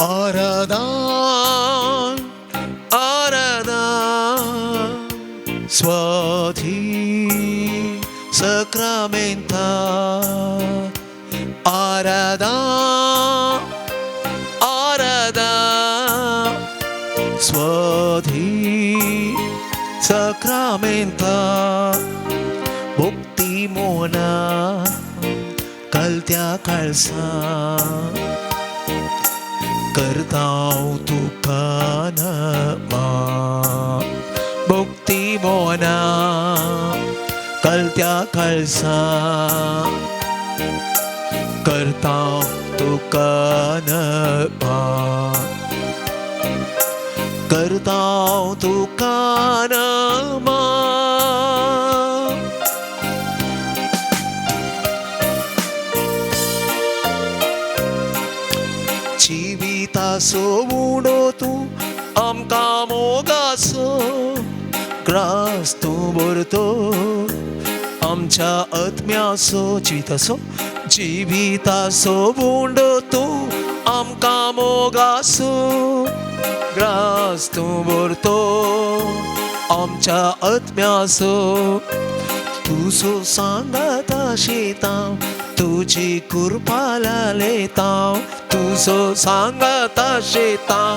आराधन आराधन स्वाधी सक्रामेंता आराधन आराधन स्वाधी सक्रामेंता भक्ती Mona कलत्या Kalasa करताव तुका नमा भक्ती मोना कलत्या कळसा करताव तुका नमा करताव तुका नमा. जिविताचो उडो तूं आमकां मोगाचो ग्रास तूं भरतो आमच्या आत्म्याचो. जिविताचो जिविताचो उंडो तूं आमकां मोगाचो ग्रास तूं भरतो आमच्या आत्म्याचो. तुजो सांगाता शेतां तुजी कृपा लालेतां तुजो सांगाता शेतां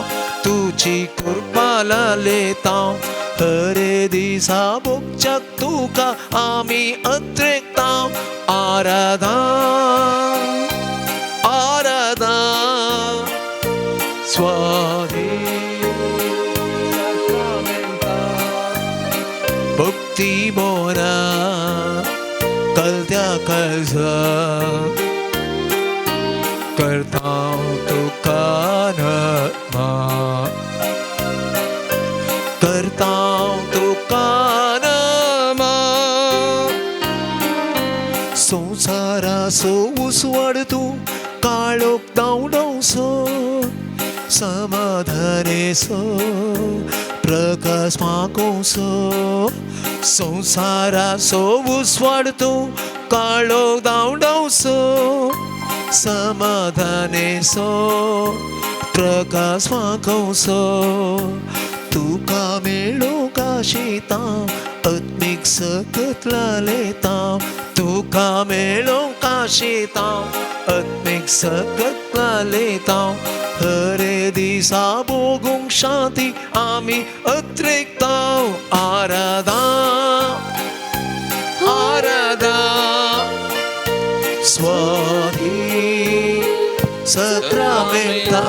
तुजी कृपा लालेतां हरे दिसा भोगच्याक तुका आमी अत्रेकतां. आराधन आराधन स्वाधी भक्ती मोरा कलत्या कळसा करताव तुका नमा करताव तुका नमा. संवसाराचो उसवाड तूं काळोख धांवडावचो समाधानेचो प्रकाश मागोवचो. संवसाराचो उसवाड तूं काळोख धांवडावचो समाधानेचो प्रकाश मागोवचो. तुका मेळूंक आशेतां आत्मीक सकत लालेतां तुका मेळूंक आशेतां आत्मीक सकत लालेतां हरे दिसा भोगूंक शांती आमी अत्रेकतां. आराधन आराधन स्वाधी सक्रामेंता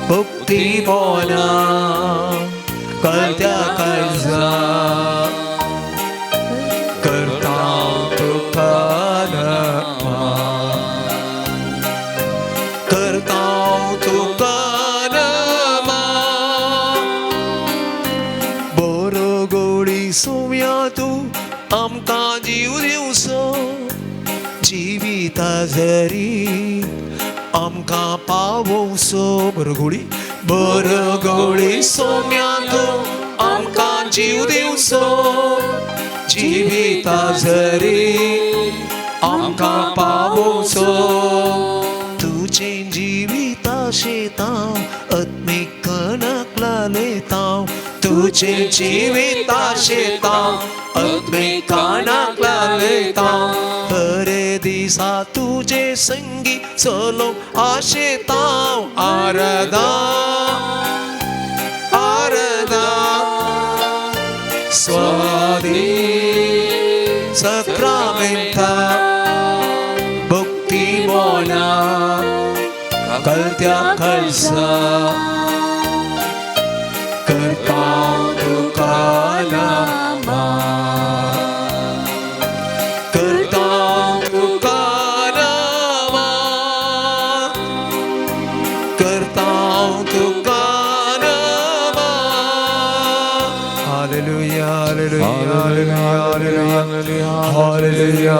भक्ती मोना कलत्या कळजा करताव तुका नमा करताव तुका नमा. बरो गोडी सोम्या तूं आमकां जीव दिवचो जिविता जरी आमकां पावोवचो. बरो गोडी बरो गोडी सोम्या तूं आमकां जीव दिवचो जिविता जरी आमकां पावोवचो. तुजें जिविता शेतां आत्मीक कणक लालेतां तुजें जिविता शेतां आत्मीक कणक लालेतां हरे दिसा तुजे संगी चलोवंक आशेतां. आराधन आराधन स्वाधी सक्रामेंता भक्ती मोना कलत्या कळसा करताव तुका नमा करताव तुका नमा करताव तुका नमा. Hallelujah hallelujah hallelujah hallelujah hallelujah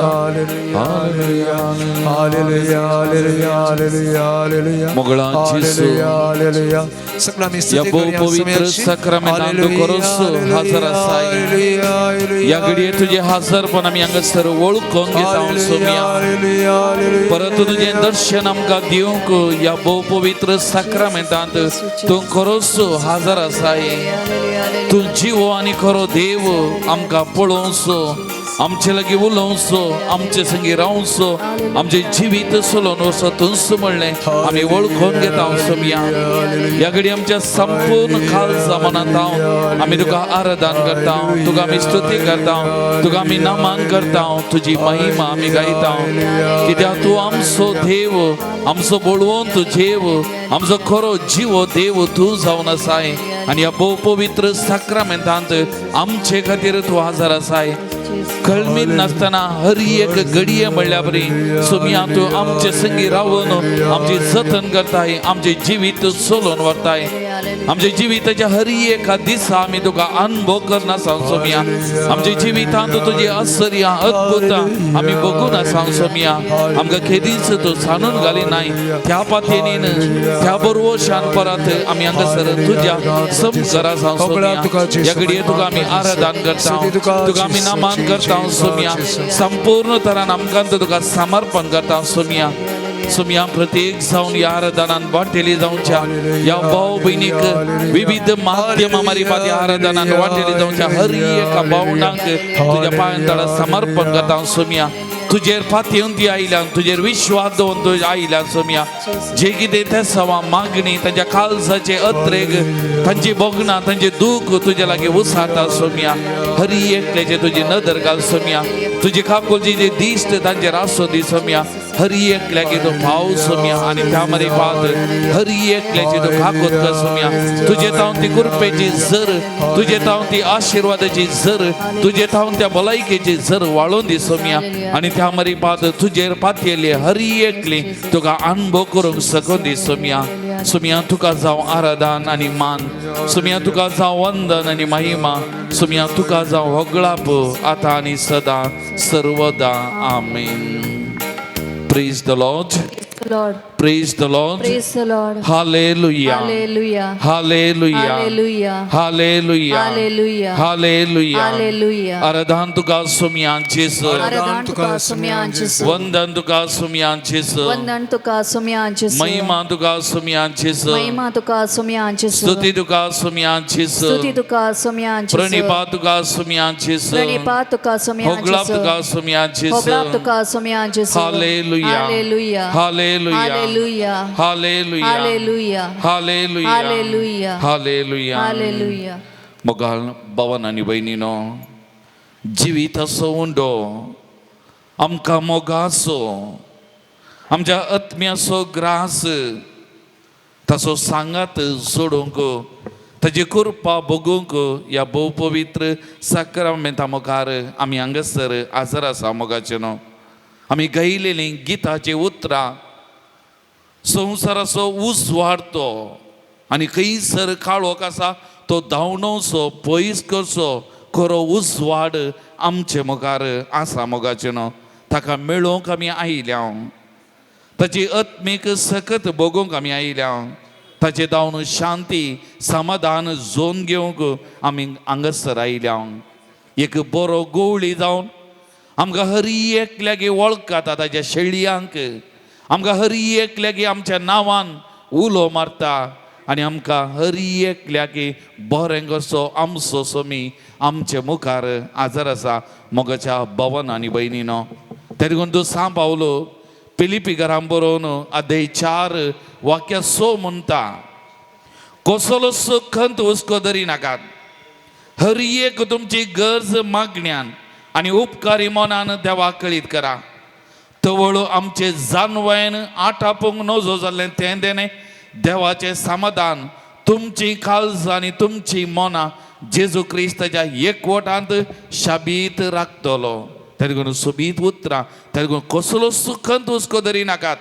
hallelujah hallelujah hallelujah hallelujah मोगळांची hallelujah hallelujah. सगळा आमी या स्तुती भोव करूया पवित्र सुम्याची. साक्रामेंतांत हालेलुया, करूस हालेलुया, हजर आसाय. Hallelujah, hallelujah. ह्या घडये तुजें हाजरपण आमी हांगासर वळखून घेता सोमिया. परत तुजें दर्शन आमकां दिवंक ह्या भोव पवित्र साक्रामेंतांत तूं खरोच हाजर आसाय. तूं जिवो आनी खरो देव आमकां पळोवचो, आमचे लागीं उलोवचो, आमचे संगी रावचो, आमचें जिवीत चलोवन वचो तूंच म्हणलें आमी वळखून घेता सोमिया. ह्या घडी आमच्या संपूर्ण खालसा मनांत हांव आमी तुका आराधन करता, तुका आमी स्तुती करता, तुका आमी नमन करता, तुजी महिमा आमी गायता. कित्याक तूं आमचो देव, आमचो बळवंत देव, आमचो खरो जिवो देव तूं जावन आसाय आनी ह्या भोव पवित्र साक्रामेंतांत आमचे खातीर तूं हाजर आसाय. कळमीत नासतना हर एक घडये म्हणल्या बरी सोमिया तूं आमचे संगी रावन आमची जतन करताय, आमचें जिवीत चलोवन व्हरताय. आमच्या जिविताच्या हर एका दिसा आमी तुका अनुभव करना सोमिया. आमच्या जिवितांत तुजी आश्चर्य अद्भुत आमी बघून आसा सोमिया. आमकां केदीच तूं सांडून घाली नाय. त्या पातयेनीन त्या बरवशान परत आमी हांगासर तुज्या समकर आसा सोमिया. ह्या घडये तुका आमी आराधन करता, तुका आमी नमन करता सोमिया. संपूर्ण तरान आमकां तुका समर्पण करता सोमिया. सोमिया, प्रत्येक जावन ह्या आराधनान वांटेली जावच्या ह्या भाव भयणीक विविध माध्यमां मारिफात ह्या आराधनान वांटेली जावच्या हर एका भावनांक तुज्या पांयां तळा समर्पण करता सोमिया. तुजेर फातयेवन ती आयल्यान, तुजेर विश्वास दवरून तुज्या आयल्यान सोमिया. जे कितें ते सवा मागणी, तांच्या काळजाचे अत्रेग, तांची भोगणां, तांचे दूख तुज्या लागीं उसाता सोमिया. हरी एकल्याचे तुजी नदर घाल सोमिया. तुजी काकुळची जी दिश्ट तांचेर आसूं दी सोमिया. हरी एकल्याक तूं पाव सोमिया आनी त्या मारिफात हरी एकल्याची तूं काकूत कर सोमिया. तुजे तावन ती कृपेची झर, तुजे तावन ती आशिर्वादाची झर, तुजे तावन त्या भलायकेची झर वाळोवन दी सोमिया. आनी त्या मारिफात तुजेर पातयेली हरी एकली तुका अनुभव करूंक सकून दी सोमिया. सोमिया, तुका जावं आराधन आनी मान. सोमिया, तुका जावं वंदन आनी महिमा. सोमिया, तुका जावं होगळाप आतां आनी सदां सर्वदा. आमेन. Praise the Lord. Lord. Praise the Lord. Praise the Lord. Hallelujah. Hallelujah. Hallelujah. Hallelujah. Hallelujah. Hallelujah. Hallelujah. Hallelujah. आराधन तुका सोमिया जेसू. आराधन तुका सोम्या जेसू. वंदन तुका सोमिया जेसू. वंदन तुका सोम्या जेसू. महिमा तुका सोमिया जेसू. महिमा तुका सोम्या जेसू. स्तुती तुका सोमिया जेसू. स्तुती तुका सोम्या जेसू. प्रणिपात तुका सोमिया जेसू. प्रणिपात तुका सोम्या होगळाप जेसू. तुका सोमिया जेसू. होगळाप तुका Saumya जेसू. Hallelujah. Hallelujah. Hallelujah. Hallelujah. Hallelujah. Hallelujah. Hallelujah. Hallelujah. Hallelujah. Hallelujah. मोगाळ भवन आनी भयणीनो, जिविताचो उंडो आमकां मोगाचो, आमच्या आत्म्याचो ग्रास, ताचो सांगात जोडूंक, ताजी कृपा भोगूंक ह्या भोव पवित्र साक्रामेंता मुखार आमी हांगासर हाजर आसा. मोगाचें न्हू, आमी गायलेलीं गिताचीं उतरां, संवसाराचो उजवाड तो आनी खंयसर काळोख आसा तो धांवणोवचो, पयस करचो खरो उजवाड आमचे मुखार आसा. मोगाचें न्हू, ताका मेळोवंक आमी आयल्या, ताची आत्मीक सकत भोगूंक आमी आयल्या, ताचे धांवन शांती समाधान जोन घेवंक आमी हांगासर आयल्या. एक बरो गवळी जावन आमकां हरी एकल्यागे वळखता, ताच्या शेळयांक आमकां हरी एकल्यागे आमच्या नांवान उलो मारता आनी आमकां हरी एकल्यागे बरें कसो आमचो सोमी आमचे मुखार हाजर आसा. मोगाच्या भवन आनी भयणीनो, तें देखून तूं सांग पावलो फिलिपी घरां बरोवन अध्याय 4 वाक्य 6 म्हणटा, कसलोच खंत हुस्को धरी नाकात, हर एक तुमची गरज मागण्यान आनी उपकारी मनान देवाक कळीत करा. तवळ आमचे जानवयन आटापूंक नजो जाल्लें तें देणें देवाचें समाधान तुमची काळजां आनी तुमची मनां जेजू क्रिस्ताच्या एकवटांत शाबीत राखतलो. तें देखून सोबीत उतरां, तें देखून कसलो खंत हुस्को धरी नाकात,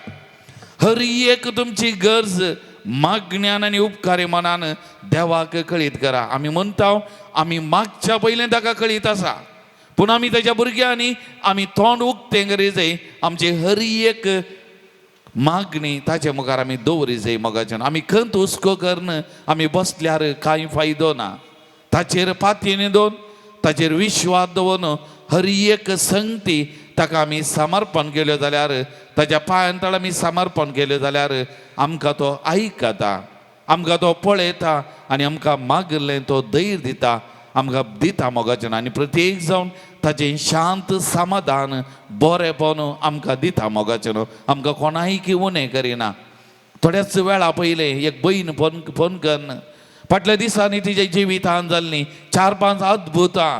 हर एक तुमची गरज मागण्यान आनी उपकारी मनान देवाक कळीत करा. आमी म्हणटा आमी मागच्या पयलें ताका कळीत आसा, पूण आमी ताच्या भुरग्यांनी आमी तोंड उक्तें करी जाय, आमची हर एक मागणी ताचे मुखार आमी दवरी जाय. मोगाच्यान आमी खंत हुस्को करून आमी बसल्यार कांय फायदो ना. ताचेर पातयेनी दोन ताचेर विश्वास दवरून हर एक संगती ताका आमी समर्पण केल्यो जाल्यार, ताच्या पांयांतळ आमी समर्पण केल्यो जाल्यार आमकां तो आयकता, आमकां तो पळयता आनी आमकां मागिल्लें तो धैर्य दिता, आमकां दिता मोगाचें. आनी प्रत्येक जावन ताचें शांत समाधान बरेंपण आमकां दिता मोगाचें. आमकां कोणायकी उणें करिना. थोड्याच वेळा पयलें एक भयण फोन फोन कन्न फाटल्या दिसांनी तिच्या जिवितान जाल्लीं चार पांच अद्भुतां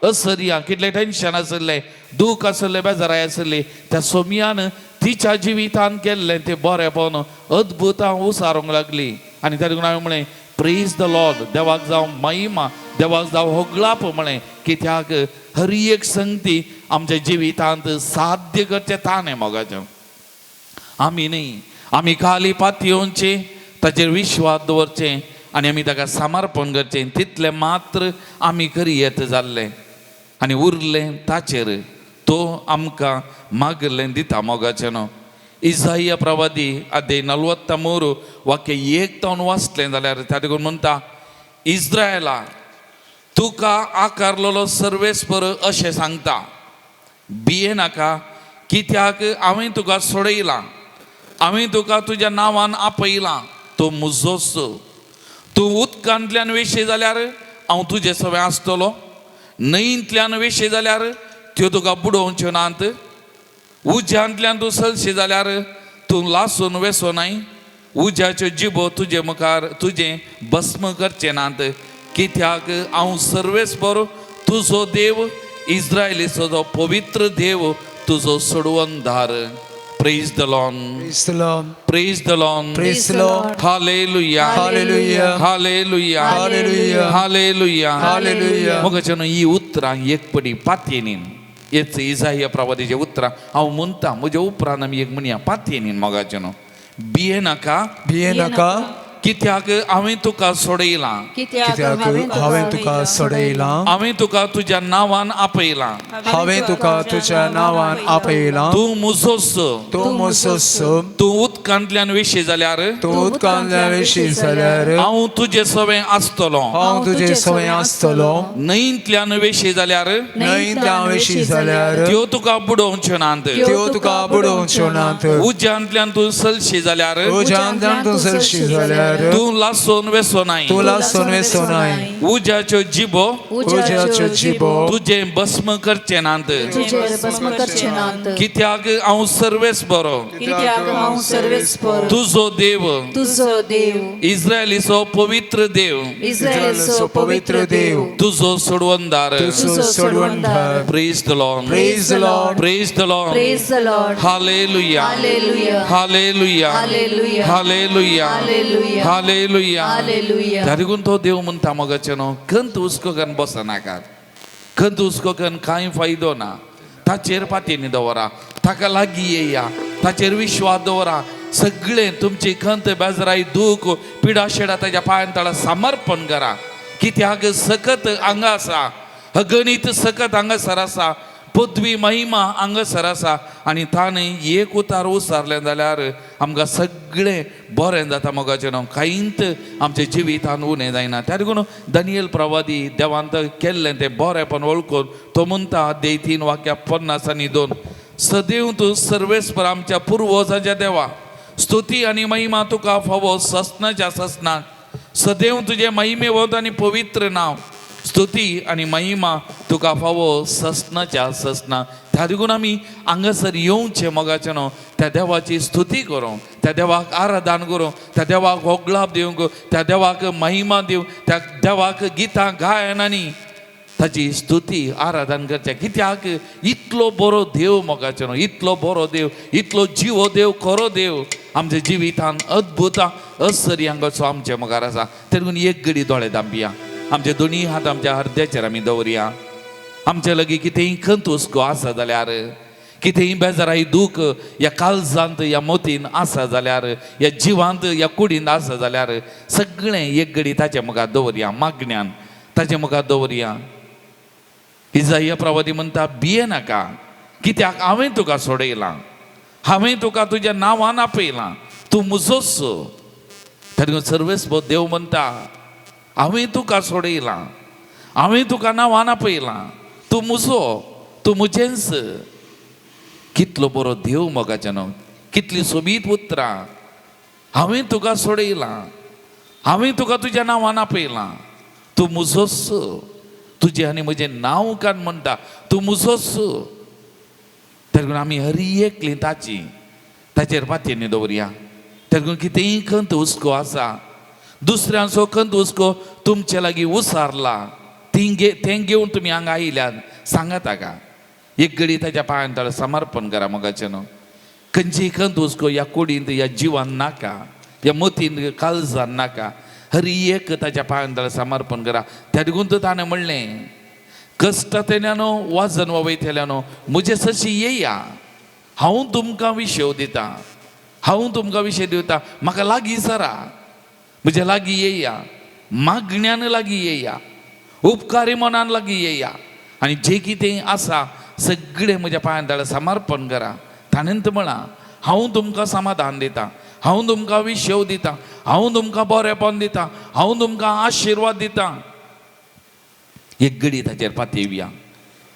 असर्यां, कितलें टेंशन आशिल्लें, दूख आशिल्लें, बेजाराय आशिल्ली, त्या सोमयान तिच्या जिवितान केल्लें तें बरेंपण अद्भुतां उसारूंक लागली. आनी त्या हांवें म्हणलें प्रेज the Lord, देवाक जावं महिमा, देवाक जावं होगळाप म्हळें, कित्याक हर एक संगती आमच्या जिवितांत साध्य करचें ताणें मोगाचें. आमी न्ही, आमी खाली पातयेवचें, ताचेर विश्वास दवरचें आनी आमी ताका समर्पण करचें, तितलें मात्र आमी करी येत जाल्लें आनी उरलें ताचेर, तो आमकां मागिल्लें दिता मोगाचें न्हू. इजाया प्रवादी अध्याय 43 वाक्य 1 तावन वाचलें जाल्यार त्या देखून म्हणटा, इस्रायला, तुका आकारलेलो सर्वेस्पर अशें सांगता, भिये नाका, कित्याक हांवें तुका सोडयलां, हांवें तुका तुज्या नांवान आपयलां, तूं मुजोच. तूं उदकांतल्यान वेशी जाल्यार हांव तुजे सवें आसतलो, न्हंयंतल्यान वेशी जाल्यार त्यो तुका बुडोवच्यो नात, उज्यांतल्यान तूं चलशी जाल्यार तूं लासून वेसो नाय, उज्याच्यो जिबो तुजे मुखार तुजें भस्म करचे नात, कित्याक हांव सर्वेस्पर तुजो देव, इस्रायलीचो जो पवित्र देव, तुजो सोडवणदार. Praise the Lord. Praise the Lord. Praise the Lord. Praise the Lord. Hallelujah. Hallelujah. Hallelujah. Hallelujah. Hallelujah. Hallelujah. मोगाच्यानो, ही उतरां एक पडी पातयेनीन, हेच इजाया प्रवादीचे उतरां हांव म्हणटा, म्हज्या उपरांत आमी एक म्हणया पातयेनीन. मोगाच्यानो, भिये नाका, भिये नाका, कित्याक हांवें तुका सोडयलां, कित्याक हांवें तुका सोडयलां, हांवें तुका तुज्या नांवान आपयलां, हांवें तुका तुज्या नांवान आपयलां, तूं मुजोस. तूं मुजोस. तूं उदकांतल्यान वेशी जाल्यार तूं उदकांतल्यान वेशी जाल्यार हांव तुजे सवें आसतलो, हांव तुजे सवें आसतलो, न्हंयंतल्यान वेशी जाल्यार न्हंयंतल्यान वेशी जाल्यार त्यो तुका बुडोवच्यो नात, त्यो तुका बुडोवच्यो नात, उज्यांतल्यान तूं चलशी जाल्यार उज्यांतल्यान तूं चलशी जाल्यार तूं लासून वेसो नाय, तूं लासून वेसो नाय, उज्याच्यो जिबो उज्याच्यो जिबो तुजें भस्म करचे नात, तुजेर भस्म करचे नात, कित्याक हांव सर्वेस्पर कित्याक हांव सर्वेस्पर तुजो देव, तुजो देव, इस्रायलीचो पवित्र देव, इस्रायलाचो पवित्र देव, तुजो सोडवणदार. तुजो सोडवणदार. Praise the Lord. Praise the Lord. Praise the Lord. Praise the Lord. Hallelujah. Hallelujah. Hallelujah. Hallelujah. Hallelujah. Hallelujah. Hallelujah. Hallelujah. त्या देखून तो देव म्हणटा, मोगाचें न्हू, खंत हुस्को करून बसनाकात, खंत हुस्को करून कांय फायदो ना. ताचेर पातयेनी दवरा, ताका लागीं येया, ताचेर विश्वास दवरा. सगळें तुमची खंत, बेजराय, दूख, पिडा शेडा ताच्या पांयां तळा समर्पण करा, कित्याक सकत हांगा आसा, अगणीत सकत हांगासर आसा, पदवी महिमा हांगासर आसा. आनी ताणें एक उतार उसारलें जाल्यार आमकां सगळें बरें जाता मोगाचें न्हू. कांयच आमच्या जिवितान उणें जायना. त्या देखून दानियल प्रवादी देवान केल्लें तें बरेंपण वळखून तो म्हणटा, अध्याय 3 वाक्या 52, सदैव तूं सर्वेस्पर आमच्या पुर्वजाच्या देवा, स्तुती आनी महिमा तुका फावो ससनाच्या ससनाक. सदैव तुजें महिमेवंत आनी पवित्र नांव, स्तुती आनी महिमा तुका फावो ससनाच्या ससना. त्या देखून आमी हांगासर येवचें मोगाचें न्हू, त्या देवाची स्तुती करूं, त्या देवाक आराधन करूं, त्या देवाक होगळाप दिवंक, त्या देवाक महिमा दिवंक, त्या देवाक गितां गायनांनी ताची स्तुती आराधन करचें. कित्याक इतलो बरो देव मोगाचो न्हू, इतलो बरो देव, इतलो जिवो देव, खरो देव आमच्या जिवितान अद्भुतां असरी हांगाचो आमच्या मुखार आसा. देखून एक घडी दोळे धांपया, आमचे दोनी हात आमच्या हरद्याचेर आमी दवरया. आमच्या लागीं कितेंय खंत हुस्को आसा जाल्यार, कितेंय बेजाराय, दूख ह्या काळजांत, ह्या मोतीन आसा जाल्यार, ह्या जिवांत, ह्या कुडींत आसा जाल्यार, सगळें एक घडी ताच्या मुखार दवरया, मागण्यान ताच्या मुखार दवरया. इजाया प्रवादी म्हणटा, भिये नाका, कित्याक हांवें तुका सोडयलां, हांवें तुका तुज्या नांवान आपयलां, तूं मुजोच. तेन्ना सर्वेस्पर देव म्हणटा, हांवें तुका सोडयलां, हांवें तुका नांवान आपयलां, तूं म्हजो, तूं म्हजेंच. कितलो बरो देव मोगाच्यानो, कितली सोबीत उतरां. हांवें तुका सोडयलां, हांवें तुका तुज्या नांवान आपयलां, तूं म्हजोच. तुजें आनी म्हजें नांव कान म्हणटा, तूं म्हजोच. तेका आमी हर एकली ताची ताचेर पातयेनी दवरया. तेका कितेंय खंत हुस्को आसा, दुसऱ्यांचो खंत हुस्को तुमचे लागीं उसारला, ती तें घेवन तुमी हांगा आयल्यात, सांगा ताका एक घडी ताच्या पांयान ताका समर्पण करा. मोगाचें न्हू, खंयची खंत हुस्को ह्या कुडींत ह्या जिवान नाका, ह्या मतीन काळजान नाका. हर एक ताच्या पांयान ताका समर्पण करा. त्या देखून तर ताणें म्हणलें, कश्टांतल्यानो वजन वयतल्यानो म्हजे सशी येया, हांव तुमकां विशय दितां, हांव तुमकां विशय दिता. म्हाका लागीं सरा, म्हज्या लागीं येया, मागण्यान लागीं येया, उपकारी मनान लागीं येया आनी जें कितें आसा सगळें म्हज्या पांयान ताका समर्पण करा. ताणें म्हळां, हांव तुमकां समाधान दितां, हांव तुमकां विशय दितां, हांव तुमकां बरेपण दितां, हांव तुमकां आशिर्वाद दितां. एक घडी ताचेर पातयेवया,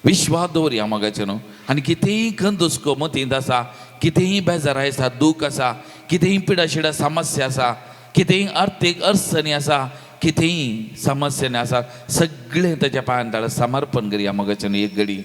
विश्वास दवरया मोगाचें न्हू. आनी कितेंय खंत हुस्को मतींत आसा, कितेंय बेजार आसा, दूख आसा, कितेंय पिडाशिडा समस्या आसा, कितेंय अर्थीक अडचणी आसा, कितेंय समस्या आसा, सगळें ताच्या पांयान ताका समर्पण करया मोगाचें न्हू एक घडी.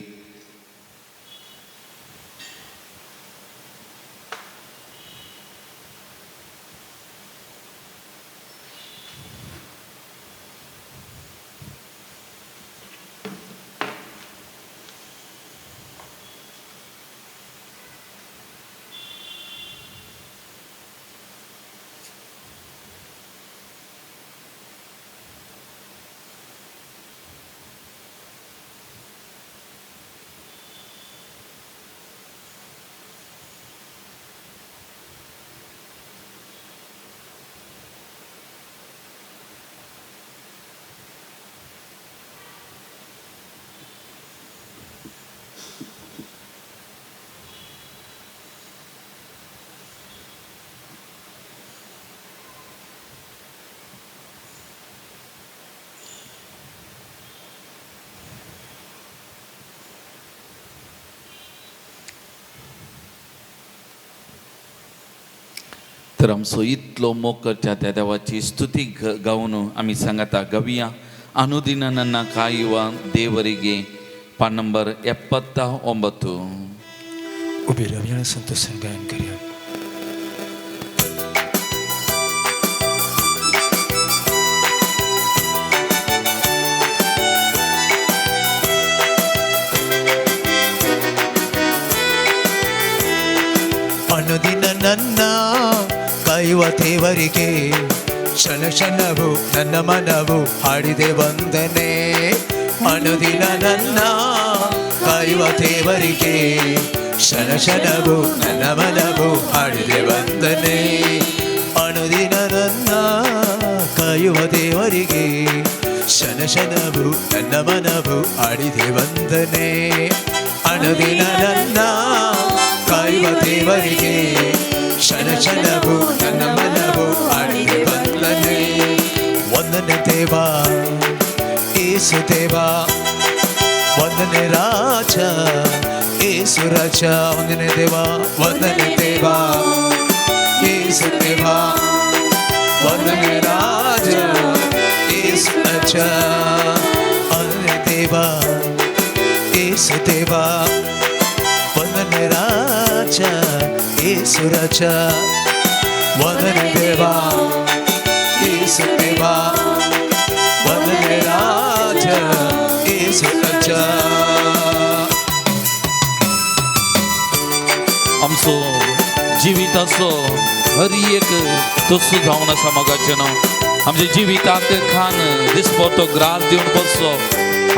तर आमचो इतलो मोग करच्या त्या देवाची स्तुती गावन आमी सांगता गावया. अनुदिन ನನ್ನ ಕಾಯುವ ದೇವರಿಗೆ, पान नंबर 79. उबे रावया, संतोषान गायन करया. ಅನುದಿನ ನನ್ನ ಕಾಯುವ ದೇವರಿಗೆ ಕ್ಷಣ ಕ್ಷಣವು ನನ್ನ ಮನವು ಹಾಡಿದೆ ವಂದನೆ. ಅನುದಿನ ನನ್ನ ಕಾಯುವ ದೇವರಿಗೆ ಕ್ಷಣ ಕ್ಷಣವು ನನ್ನ ಮನವು ಹಾಡಿದೆ ವಂದನೆ. ಅನುದಿನ ನನ್ನ ಕಾಯುವ ದೇವರಿಗೆ ಕ್ಷಣ ಕ್ಷಣವು ನನ್ನ ಮನವು ಹಾಡಿದೆ ವಂದನೆ. ಅನುದಿನ ನನ್ನ ಕಾಯುವ ದೇವರಿಗೆ ಕ್ಷಣ ಕ್ಷಣವು ನನ್ನ ಮನವು ಹಾಡಿದೆ ವಂದನೆ. ವಂದನೆ ದೇವಾ ಏಸು ದೇವಾ, ವಂದನೆ ರಾಜ ಏಸು ರಾಜ. ವಂದನೆ ದೇವಾ, ವಂದನೆ ದೇವಾ ಏಸು ದೇವಾ, ವಂದನೆ ರಾಜ ಏಸು ರಾಜ. ವಂದನೆ ದೇವಾ ಏಸು ದೇವಾ, ವಂದನೆ ರಾಜ ಏಸು ರಾಜ. ವಂದನೆ ದೇವಾ ಏಸು ದೇವಾ, ವಂದನೆ ರಾಜ ಏಸು ರಾಜ. आमचो जिविताचो हर एक तसो जावन आसा मोगाचें न्हू. आमच्या जिविताक खान दिसपो तो ग्रास दिवन बसचो,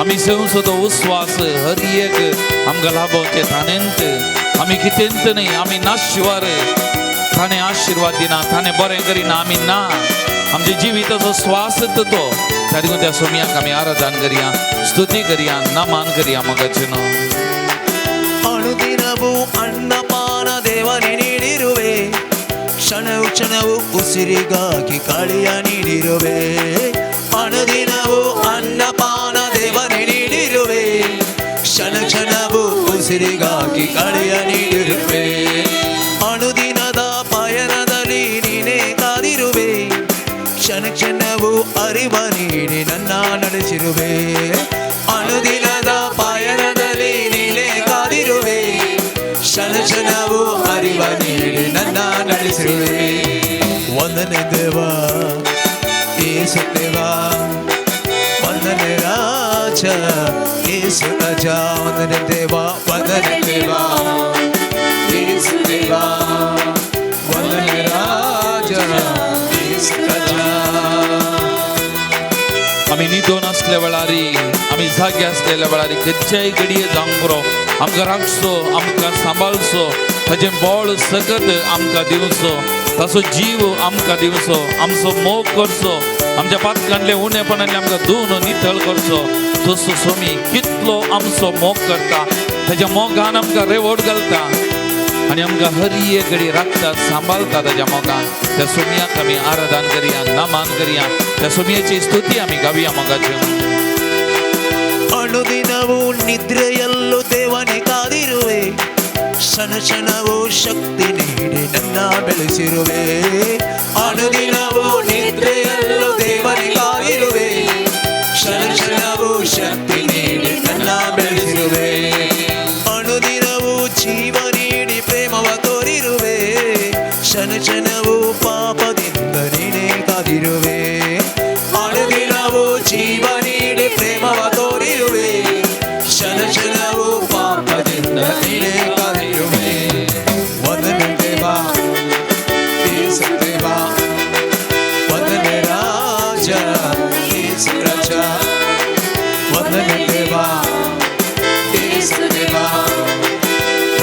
आमी सेवचो तो उस्वास हर एक आमकां लाभोवचें ताणेंत. आमी कितेंत न्हय, आमी नाशिवार ताणें आशिर्वाद दिना, ताणें बरें करिना, आमी ना. आमच्या जिविताचो स्वास तो त्या देखून त्या सोमयाक आमी आराधन करया, स्तुती करया, नमान करया मोगाचें न्हू. ಅನುದಿನವೂ ಅನ್ನಪಾನ ದೇವನೇ ನೀಡಿರುವೆ, ಕ್ಷಣವು ಕ್ಷಣವು ಉಸಿರಿಗಾಗಿ ಗಾಳಿಯ ನೀಡಿರುವೆ. ಅನುದಿನವೂ ಅನ್ನಪಾನ ದೇವ ದೇವನೇ ನೀಡಿರುವೆ. ಕ್ಷಣ ಕ್ಷಣವೂ ಉಸಿರಿಗಾಗಿ ಕಳೆಯ ನೀಡಿರುವೆ. ಅನುದಿನದ ಪಯಣದಲ್ಲಿ ನೀನೇ ಕಾದಿರುವೆ. ಕ್ಷಣ ಕ್ಷಣವೂ ಅರಿವ ನೀಡಿ ನನ್ನ ನಡೆಸಿರುವೆ. ಅನುದಿನದ ಪಯಣದಲ್ಲಿ ನೀನೇ ಕಾದಿರುವೆ. ಕ್ಷಣ ಕ್ಷಣವೂ ಅರಿವ ನೀಡಿ ನನ್ನ ನಡೆಸಿರುವೆ. ವಂದನೆ ದೇವ, ಏಸು ದೇವ, ವಂದನೆ ರಾಜ, ಏಸು ರಾಜ. ವಂದನೆ ದೇವ, ವಂದನೆ ದೇವ, ಏಸು ದೇವ, ವಂದನೆ ರಾಜ, ಏಸು ರಾಜ. आमी न्हिदोन आसल्या वेळारी, आमी जागे आसलेल्या वेळारी, खंयच्याय घडये जावंक पुरो, आमकां राखचो, आमकां सांबाळचो, ताजें बळ सकत आमकां दिवचो, ताचो जीव आमकां दिवचो, आमचो मोग करचो, आमच्या पातकांतले उणेपणांतले आमकां धुवन नितळ करचो. तसो स्वामी कितलो आमचो मोग करता. ताच्या मोगान आमकां रेवोट घालता आनी आमकां हर एक घडी राखता, सांबाळता. ताच्या मोगान त्या सोमयाक आमी आराधन करया, नमन करया. त्या सोमयाची स्तुती आमी गावया मोगाची. ಅನುದಿನವೂ ನಿದ್ರೆಯಲ್ಲೂ ದೇವನೇ ಕಾದಿರುವೆ. ಕ್ಷಣ ಕ್ಷಣವೂ ಶಕ್ತಿ ನೀಡಿ ನನ್ನ ಬೆಳೆಸಿರುವೆ. ಅನುದಿನವೂ ನಿದ್ರೆಯಲ್ಲೂ ದೇವನೇ ಕಾದಿರುವೆ. ಕ್ಷಣ ಕ್ಷಣವೂ ಶಕ್ತಿ ನೀಡಿ ನನ್ನ ಬೆಳೆಸಿರುವೆ. ಅನುದಿನವೂ ಜೀವ ನೀಡಿ ಪ್ರೇಮವ ತೋರಿರುವೆ. ಕ್ಷಣ ಕ್ಷಣವೂ ಪಾಪದಿಂದ ನೀನೇ ಕಾದಿರುವೆ. ಅನುದಿನವೂ ಜೀವ ನೀಡಿ ಪ್ರೇಮವ ತೋರಿರುವೆ. ಕ್ಷಣ ಕ್ಷಣವೂ ಪಾಪದಿಂದ ನೀನೇ ಕಾದಿರುವೆ. ವಂದನೆ ದೇವ, ಏಸು ದೇವ, ವಂದನೆ ರಾಜ, ಏಸು ರಾಜ. ವಂದನೆ ದೇವ, ಏಸು ದೇವ,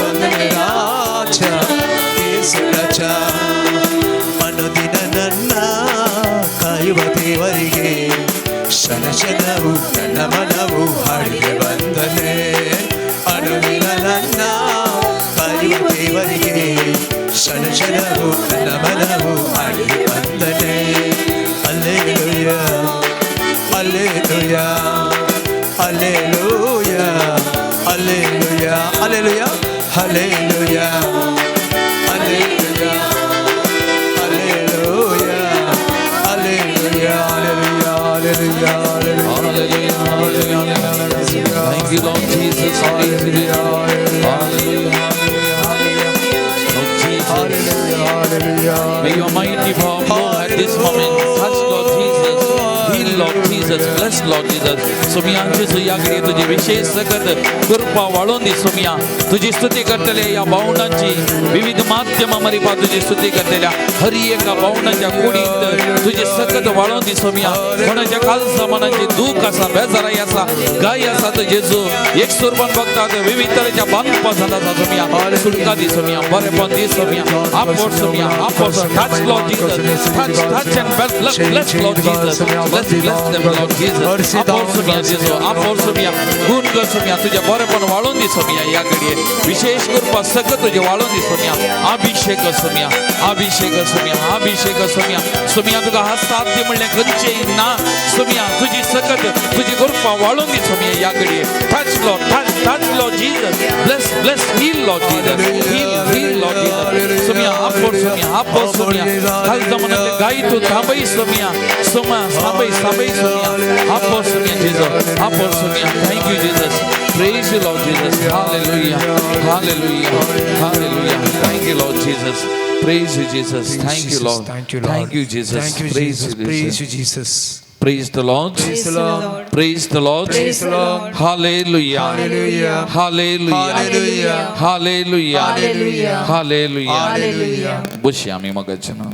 ವಂದನೆ ರಾಜ, ಏಸು ರಾಜ. ಅನುದಿನ ನನ್ನ ಕಾಯುವ ದೇವರಿಗೆ ಕ್ಷಣ ಕ್ಷಣವು ನನ್ನ ಮನವು ಹಾಡಿದೆ ವಂದನೆ. ಅನುದಿನ ನನ್ನ ಕಾಯುವ ದೇವರಿಗೆ ಕ್ಷಣ ಕ್ಷಣವು ನನ್ನ ಮನವು ಹಾಡಿದೆ ವಂದನೆ. Alleluia, alleluia, alleluia, alleluia, alleluia, alleluia, alleluia, alleluia, alleluia, alleluia, alleluia, alleluia. Thank you, Lord Jesus. Praise you. Hallelujah. Hallelujah. Lord Jesus. May your mighty power flow at this moment. Touch, Lord Jesus. Heal, Lord Jesus. Bless, Lord Jesus. सोमिया जेजू, ह्या घडये तुजी विशेष सकत कृपा वाळोवन दी सोमिया. तुजी स्तुती करतले ह्या भावंडांची विविध माध्यमां मरिपा तुजी स्तुती करतल्या हर एका भावंडांच्या कुडीत तुजी सकत वाळोवन दी सोमिया. कोणाच्या कालसा मनाची दूख आसा, बेजाराय आसा, गाय आसा, तर जेजू एक सुरपान बघतात विविध तरेच्या बांदपा जाता आसा सोमिया. सुटका दी सोमिया, बरेपण दी सोमिया. आपोट सोमिया, आपोट. Touch, Lord Jesus. Touch, touch and bless, bless, Lord Jesus. Bless, bless them, Lord Jesus. आपोट सोमिया जेजू, आपोट सोमिया, गुण कर सोमिया. तुझ्या बरेपण वाळोवन दी सोमिया. ह्या घडये विशेष कृपा सकत तुझे वाळोवन दी सोमिया. अभिषेक सोमिया, अभिषेक सोमिया, अभिषेक सोमिया. सोमिया, तुका असाध्य म्हणलें खंयचेय ना सोमिया. तुजी सकत, तुजी कृपा वाळोवन दी सोमिया ह्या घडये. Touch, Lord, touch, touch, Lord Jesus. Bless, bless, heal, Lord Jesus. Heal, heal, Lord Jesus. सोमिया, आपोट सोमिया, आपोट सोमिया. काल जमानातले गाई तू थांबय सोमिया. सोमा थांबय, थांबय सोमिया. आपोट सोमिया जेजू, आपोट सोमिया. Thank you, Jesus. Praise you, Lord Jesus. Hallelujah, hallelujah, hallelujah. Thank you, Lord Jesus. Praise you, Jesus. Thank you, Lord. Thank you, Lord. Thank you, Jesus. Thank you, Praise Jesus. you, Praise Jesus. you, Jesus. Praise the Lord. Praise the Lord. Praise the Lord. Praise the Lord. Hallelujah. Hallelujah. Hallelujah. Hallelujah. Hallelujah. Hallelujah. Hallelujah. Hallelujah. बसया आमी मगाचे ना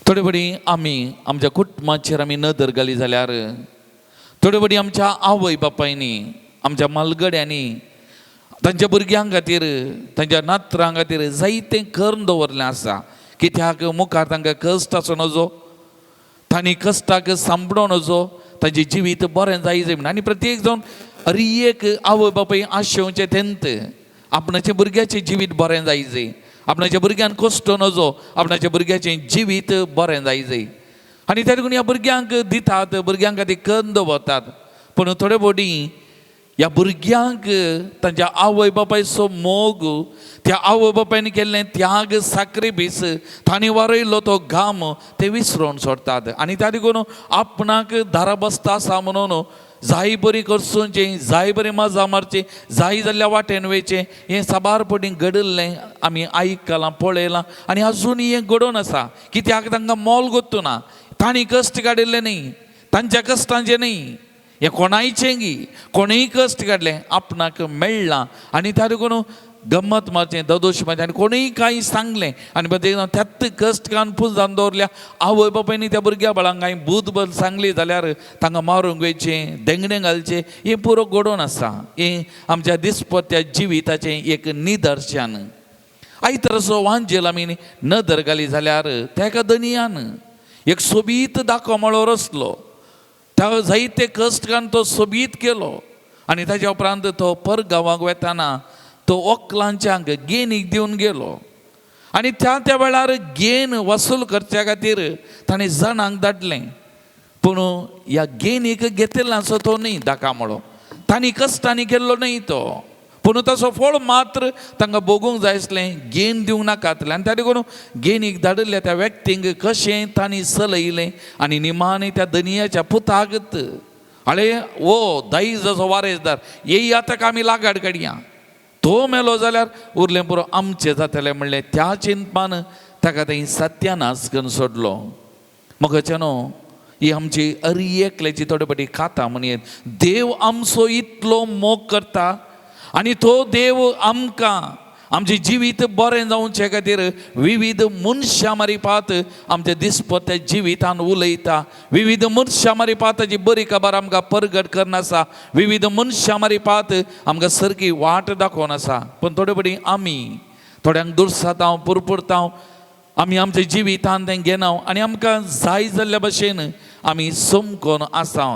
थोडे बडी आमी आमच्या कुटुंबाचेर आमी नदर घाली जाल्यार, थोडे बडी आमच्या आवय बापायनी, आमच्या मालगड्यांनी तांच्या भुरग्यां खातीर, तांच्या नातरां खातीर जायतें करून दवरलें आसा. कित्याक मुखार तांकां कश्ट आसूं नजो, तांणी कश्टाक सांबडो नजो, तांचें जिवीत बरें जाय जाय म्हण. आनी प्रत्येक जावन हर एक आवय बापाय आशेवचें तेंत आपणाच्या भुरग्याचें जिवीत बरें जाय जाय, आपणाच्या भुरग्यान कश्ट नजो, आपणाच्या भुरग्याचें जिवीत बरें जाय जाय. आनी त्या देखून ह्या भुरग्यांक दितात, भुरग्यांक खातीर कन्न दवरतात. पूण थोडे फावटी ह्या भुरग्यांक तांच्या आवय बापायचो मोग, त्या आवय बापायन केल्लें त्याग साक्रिफीस, तांणी वारयलो तो घाम ते विसरोन सोडटात. आनी त्या देखून आपणाक दारा बसता आसा म्हणून जाय बरी करचें, जाय बरी मजा मारची, जाय जाल्ल्या वाटेन वयचें, हें साबार पटी घडिल्लें आमी आयकलां, पळयलां आनी आजुनूय हें घडोवन आसा. कित्याक तांकां मोल गोत्तू ना, तांणी कश्ट काडिल्ले न्ही, तांच्या कश्टांचें न्ही, हें कोणायचें गी, कोणूय कश्ट काडलें आपणाक मेळ्ळां. आनी त्या देखून गम्मत मारचें, ददोश मारचें आनी कोणूय कांय सांगलें आनी प्रत्येक त्यात कश्ट काडून पुंजावन दवरल्या आवय बापायनी त्या भुरग्या बाळांक कांय बूद बद सांगली जाल्यार तांकां मारूंक वयचें, देंगणें घालचें, हें पुरो घडोवन आसा. हें आमच्या दिसपट्ट्या जिविताचें एक निदर्शन. आयतराचो वांजेल आमी नदर घाली जाल्यार त्या एका धनयान एक सोबीत दाको मळो रचलो, त्या जायते कश्ट काडून तो सोबीत केलो आनी ताज्या उपरांत तो परगांवाक वेताना तो वकलांच्यांक गेनीक दिवन गेलो. आनी त्या त्या वेळार गेन वसूल करच्या खातीर ताणें जाणांक धाडलें. पूण ह्या गेनीक घेतिल्ल्याचो तो न्ही दाकामळो, तांणी कश्टांनी केल्लो न्ही तो, पूण ताचो फळ मात्र तांकां भोगूंक जाय आसलें, गेन दिवंक नाकातलें. आनी त्या देखून गेनीक धाडिल्ल्या त्या व्यक्तींक कशें तांणी चलयलें आनी निमाणें त्या धनयाच्या पुतागत आळे ओ दायजाचो वारेसदार येया, ताका आमी लागाड काडया, तो मेलो जाल्यार उरलें पुरो आमचें जातलें म्हणलें. त्या चिंतपान ताका थंय सत्यानाश करून सोडलो. म्हाका न्हू ही आमची अरी एकल्याची थोडे फावटी खाता म्हणयेत. देव आमचो इतलो मोग करता आनी तो देव आमकां आमचें जिवीत बरें जावचे खातीर विविध मनशां मारिपात आमच्या दिसपट्ट्या जिवितान उलयता, विविध मनशां मारिपात ताची बरी खबर आमकां परगट करून आसा, विविध मनशां मारिपात आमकां सारकी वाट दाखोवन आसा. पूण थोडे फावटी आमी थोड्यांक दुर्सातांव, पुरपुरतांव, आमी आमच्या जिवितान तें घेना आनी आमकां जाय जाल्ल्या भशेन आमी समकोन आसा.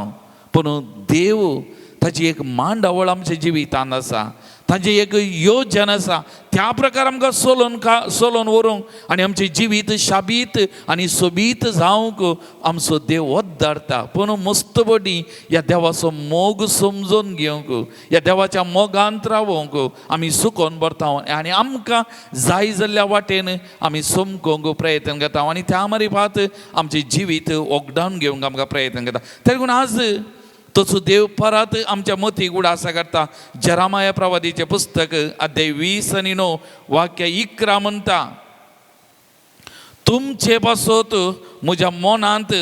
पूण देव ताची एक मांडावळ आमच्या जिवितान आसा, ताची एक योजन आसा, त्या प्रकार आमकां चलोवन का चलोवन व्हरूंक आनी आमचें जिवीत शाबीत आनी सोबीत जावंक आमचो देव वद्दारता. पूण मस्त बडी ह्या देवाचो मोग समजून घेवंक, ह्या देवाच्या मोगांत रावोंक आमी सुकोन भरता आनी आमकां जाय जाल्ल्या वाटेन आमी समकोंक प्रयत्न करता आनी त्या मारिपात आमचें जिवीत वखदावन घेवंक आमकां प्रयत्न करता. तरी आज तसो देव परत आमच्या मतीक उडासा करता. जेरामाया प्रवादीचें पुस्तक अध्याय 20 आनी 9 वाक्य 11 म्हणटा, तुमचे पासत म्हज्या मनांत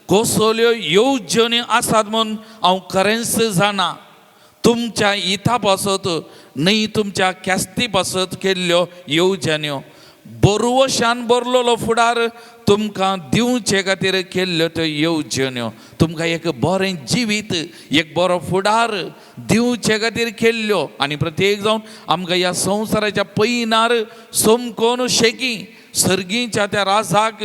कसल्यो येवजण्यो आसात म्हूण हांव खरेंच जाणा, तुमच्या हिता पासत न्हय तुमच्या ख्यास्ती पासत केल्ल्यो येवजण्यो, बरवशान बरलेलो फुडार तुमकां दिवचे खातीर केल्ल्यो त्यो येवजण्यो, तुमकां एक बरें जिवीत, एक बरो फुडार दिवचे खातीर केल्ल्यो. आनी प्रत्येक जावन आमकां ह्या संवसाराच्या पयनार समकोन शेकी सर्गीच्या त्या राजाक,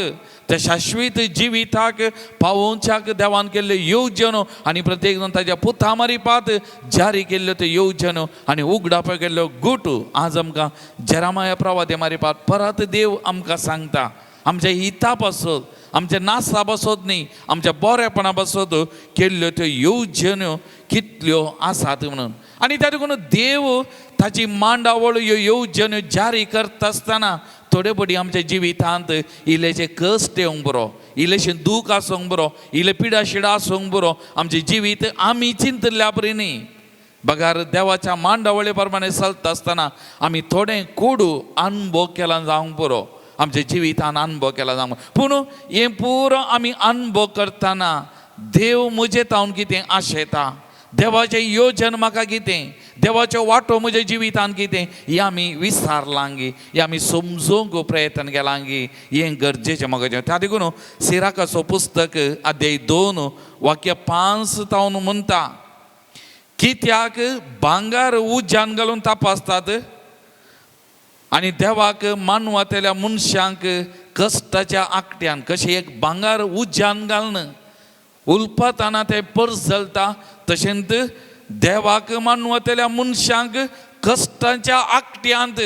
त्या शाश्वीत जिविताक पावोवच्याक देवान केल्ल्यो येवजण्यो आनी प्रत्येक जाण ताच्या पुता मारिपात जारी केल्ल्यो त्यो येवजण्यो आनी उगडापा केल्ल्यो गुट आज आमकां जेरामाया प्रवादे मारिपात परत देव आमकां सांगता. आमच्या हिता पासत, आमच्या नासा पासत न्ही, आमच्या बरेपणा पासत केल्ल्यो त्यो येवजण्यो कितल्यो आसात म्हणून. आनी त्या देखून देव ताची मांडावळ ह्यो येवजण्यो जारी करता आसतना थोडे फावटी आमच्या जिवितांत इल्लेशे कश्ट येवंक बरो, इल्लेशें दूख आसूंक बरो, इल्लें पिडा शिडा आसूंक बरो, आमचें जिवीत आमी चिंतल्या परी न्ही बगार देवाच्या मांडावळे प्रमाणे चलता आसतना आमी थोडें कोडू अनुभव केला जावंक पुरो, आमच्या जिवितान अनुभव केला जावंक. पूण हें पुरो आमी अनुभव करतना देव म्हजे तावन कितें आशेता, देवाचें योजन म्हाका कितें, देवाचो वांटो म्हज्या जिवितान कितें, हें आमी विसारलांगी, हें आमी समजूंक प्रयत्न केलांगी, हें गरजेचें म्हाका. त्या देखून सिराकाचो पुस्तक अध्याय 2 वाक्य 5 तावन म्हणटा, कित्याक भांगर उज्यान घालून तपासतात आनी देवाक मानवतल्या मनशांक कश्टाच्या आकट्यान कशें एक भांगर उज्यान घालून उलपताना तें परजलता, तशेंच देवाक मानवतल्या मनशांक कश्टाच्या आकट्यांत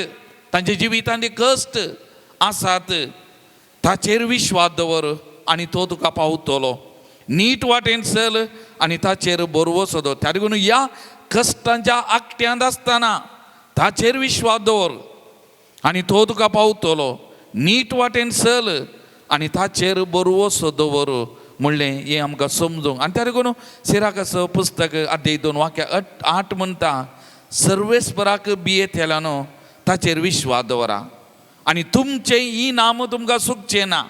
तांच्या जिवितांत कश्ट आसात ताचेर विश्वास दवर. आनी तो तुका पावतलो. नीट वाटेन चल आनी ताचेर बरवसो दवर. त्या देखून ह्या कश्टांच्या आकट्यांत आसतना ताचेर विश्वास दवर आनी तो तुका पावतलो. नीट वाटेन चल आनी ताचेर बरवसो दवर म्हणलें हें आमकां समजूंक. आनी त्या देखून सिराकाचो पुस्तक अध्याय 2 वाक्य 8 म्हणटा, सर्वेस्पराक भियेतल्या न्हू ताचेर विश्वास दवरा आनी तुमचें इनाम तुमकां सुकचें ना.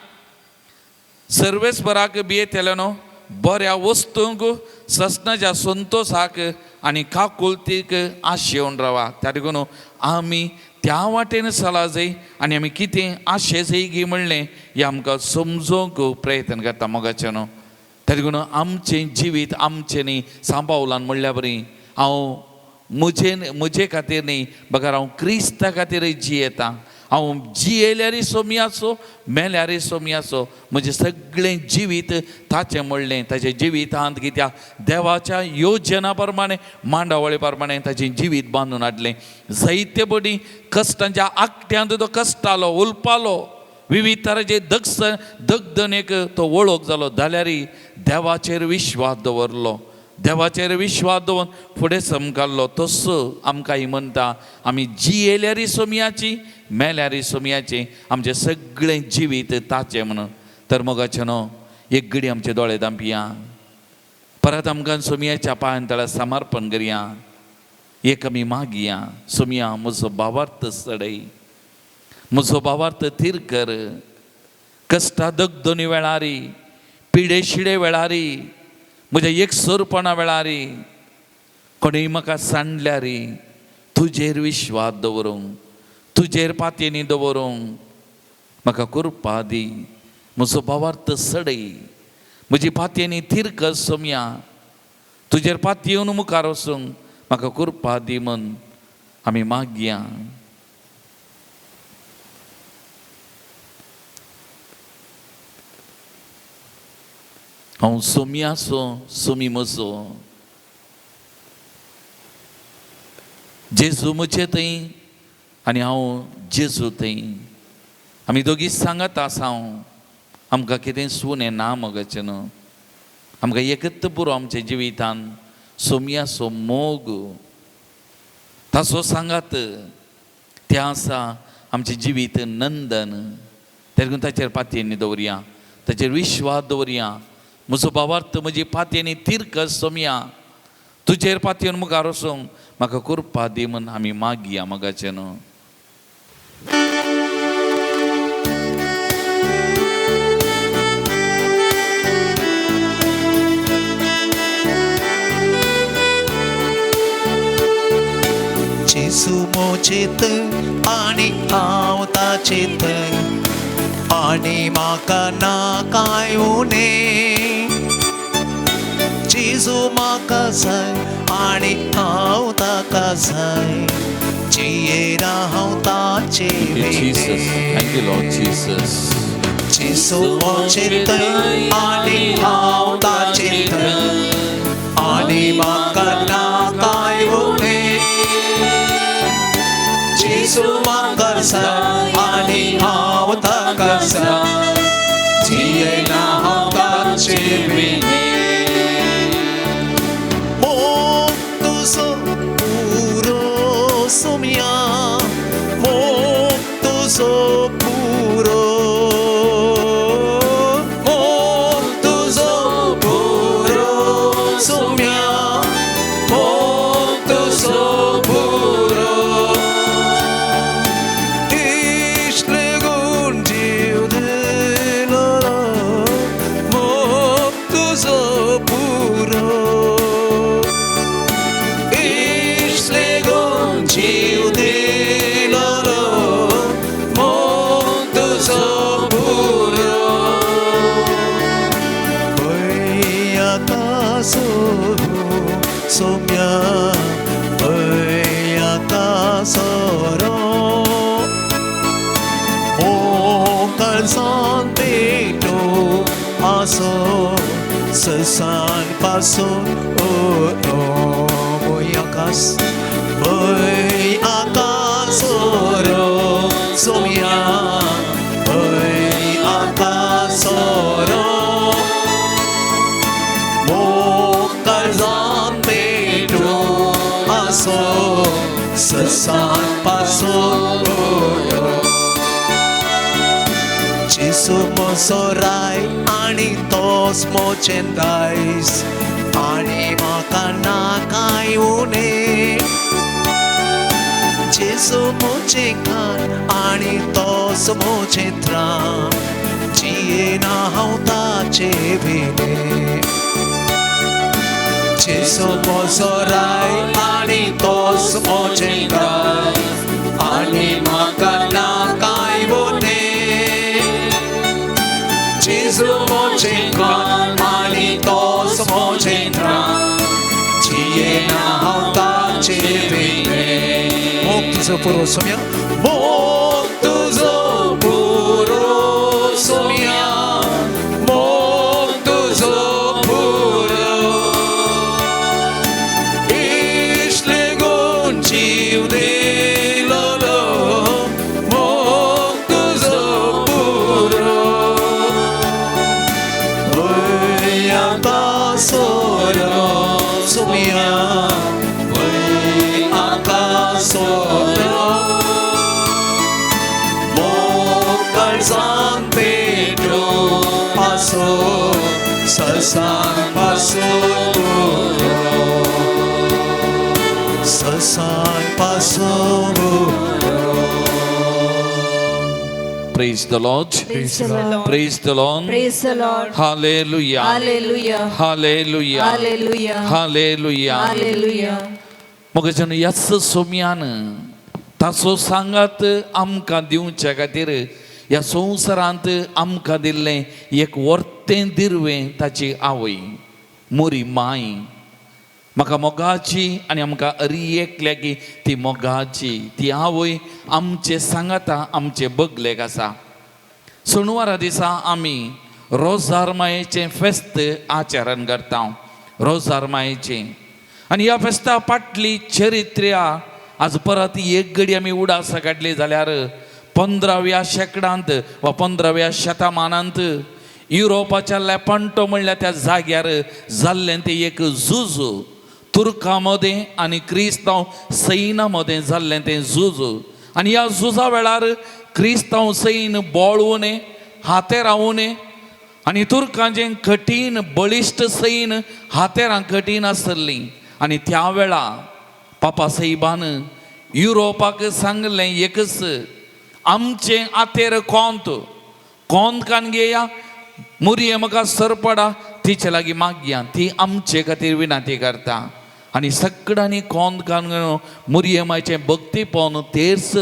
सर्वेस्पराक भियेतल्या न्हू बऱ्या वस्तूंक ससनाच्या संतोशाक आनी काकुळतीक आशेवन रावा. त्या देखून आमी त्या वाटेन चला जाय आनी आमी कितें आशे जाय गी म्हणलें हें आमकां समजूंक प्रयत्न करता मोगाचें न्हू. त्या देखून आमचें जिवीत आमचें न्ही सांबावलान म्हणल्या बरी हांव म्हजे खातीर न्ही बगर हांव क्रिस्ता खातीर जियेता. हांव जियेल्यारय सोमयाचो मेल्यारय सोमयाचो, म्हजें सगळें जिवीत ताचें म्हणलें ताचें जिवितांत कित्याक देवाच्या योजना प्रमाणे मांडावळी प्रमाणे ताचें जिवीत बांदून हाडलें. जायते पटी कश्टांच्या आकट्यांत तो कश्टालो उलपालो, विविध तरांचे दगदनेक तो वळख जालो, जाल्यारय देवाचेर विश्वास दवरलो. देवाचेर विश्वास दवरून फुडें समकाडलो. तसो आमकां ही म्हणटा आमी जियेल्यारय सोमयाची मेल्यारय सोमयाची, आमचें सगळें जिवीत ताचें म्हणून. तर मोगाचें न्हू एक घडी आमचे दोळे धांपया, परत आमकां सोमयाच्या पांयां तळा समर्पण करया. एक आमी मागया, सोमया म्हजो भावार्थ चडय, म्हजो भावार्थ थीर कर. कश्टा दगदोनी वेळारी, पिडे शिडे वेळारी, म्हज्या एकसुरपणा वेळारी, कोणूय म्हाका सांडल्यारी तुजेर विश्वास दवरूंक, तुजेर पातयेनी दवरूंक म्हाका कृपा दी. म्हजो भावार्थ चडय, म्हजी पातयेनी थीर कर सोमया, तुजेर पातयेवन मुखार वचूंक म्हाका कृपा दी म्हूण आमी मागया. हांव सोमयाचो सोमी म्हजो, जेजू म्हजे थंय आनी हांव जेजू थंय, आमी दोगी सांगात आसा. हांव आमकां कितें सुनें ना मगाचें न्हू, आमकां एकच पुरो आमच्या जिवितान सोमयाचो मोग ताचो सांगात तें आसा आमचें जिवीत नंदन. तेका ताचेर पातयेनी दवरया, ताचेर विश्वास दवरया. म्हजो भावार्थ म्हजी पातयेनी थीर कर सोमया, तुजेर पातयेन मुखार वचूंक म्हाका कृपा दी म्हूण आमी मागया मोगाचें न्हू. जेजू मोचेत आनी हांव ताचेत आनी म्हाका ना कांय उणें. जेजू म्हाका जाय आनी हांव ताका जाय, जियेना हांव ताचे Jesus. Thank you, Lord Jesus. जेजू मोचेत आनी हांव ताचेत आनी म्हाका ना कांय उणें. जेजू म्हाका जाय आनी हांव ताका जाय, जियेना हांव ताचे विणें. मोग तुजो पुरो सोमया, मोग तुजो पुरो, मोग तुजो पुरो सोमया, मोग तुजो पुरो. इश्ले गुण जीव दिलो, मोग तुजो पुरो, इश्ले गुण जीव दिलो, मोग तुजो पुरो. आकाशो सोम्या, आकाशो मोकळसान पेटो आसो ससान पासो ओ आकाश आकाशो सोम्या, आकाशो. आसो ससान पासून जेसू म्हजो राय आनी तोच म्हजें दायज आनी म्हाका ना कांय उणें. जेसू म्हजें खाण आनी तोच म्हजें त्राण, जियेना हांव ताचे विणें. जेसू म्हजो राय आनी तोच म्हजें दायज आनी म्हाका ना कांय उणें. जेजू म्हजें खाण आनी तोच म्हजें त्राण, जियेना हांव ताचे विणें. मोग तुजो पुरो सोम्या, मोग तुजो पुरो सोम्या, मोग तुजो पुरो, इश्ले गुण जीव दिलो, मोग तुजो पुरो. वय आकासोरो सोम्या, वय आकासोरो, मोग काळजान पेटो आसो ससान पासून पुरो, ससान पासून पुरो. Praise the Lord. Praise the Lord. Praise the Lord. Praise the Lord. Hallelujah. Hallelujah. Hallelujah. Hallelujah. Hallelujah. Hallelujah. मग ह्याच सोम्यान ताचो सांगात आमकां दिवच्या खातीर ह्या संवसारांत आमकां दिल्लें एक वर्तें दिरवें ताची आवय मोरी माय म्हाका मोगाची आनी आमकां अरी एकल्याकी ती मोगाची ती आवय आमचे सांगाता आमचे बगलेक आसा. सणवारा दिसा आमी रोजार मायेचें फेस्त आचरण करता, रोजार मायेचें. आनी ह्या फेस्ता फाटली चरित्र्या आज परत एक घडी आमी उडासां काडली जाल्यार 15व्या शेंकड्यांत वा 15व्या शतमानांत युरोपाच्या लेपांटो म्हणल्यार त्या जाग्यार जाल्लें तें एक झूज, तुर्कां मदें आनी क्रिस्तांव सैना मदें जाल्लें तें झूज. आनी ह्या झुजा वेळार क्रिस्तांव सैन बळवून हातेर रावून आनी तुर्कांचें कठीण बळिश्ट सैन हातेरां कठीण आसलीं. आनी त्या वेळा पापा साहेबान युरोपाक सांगलें एकच, आमचें आतेर कोंत कोंत कान घेया मुरये म्हाका सरपडा तिचे लागीं मागया, ती आमचे खातीर विनंती करता. आनी सगळ्यांनी कोंत कान मुरये मायचें भक्तीपण तेर्स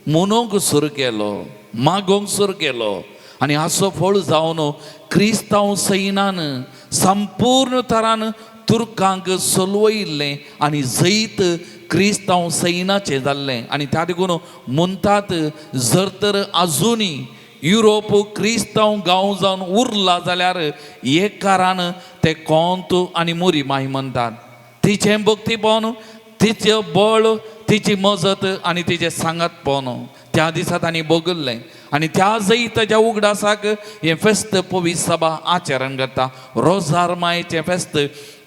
म्हणूंक सुरू केलो, मागोवंक सुरू केलो. आनी हाचो फळ जावन क्रिस्तांव सैनान संपूर्ण तरान तुर्कांक सोलवयिल्लें आनी जैत क्रिस्तांव सैनाचें जाल्लें. आनी त्या देखून म्हणटात जर तर आजुनी युरोप क्रिस्तांव गांव जावन उरला जाल्यार एक कारान ते कोंत आनी मोरी माय म्हणटात. तिचें भक्तीपण, तिचें बळ, तिची मजत आनी तिचें सांगातपण त्या दिसा तांणी भोगल्लें. आनी त्या जैताच्या उगडासाक हें फेस्त पवित्र सभा आचरण करता, रोजार मायेचें फेस्त,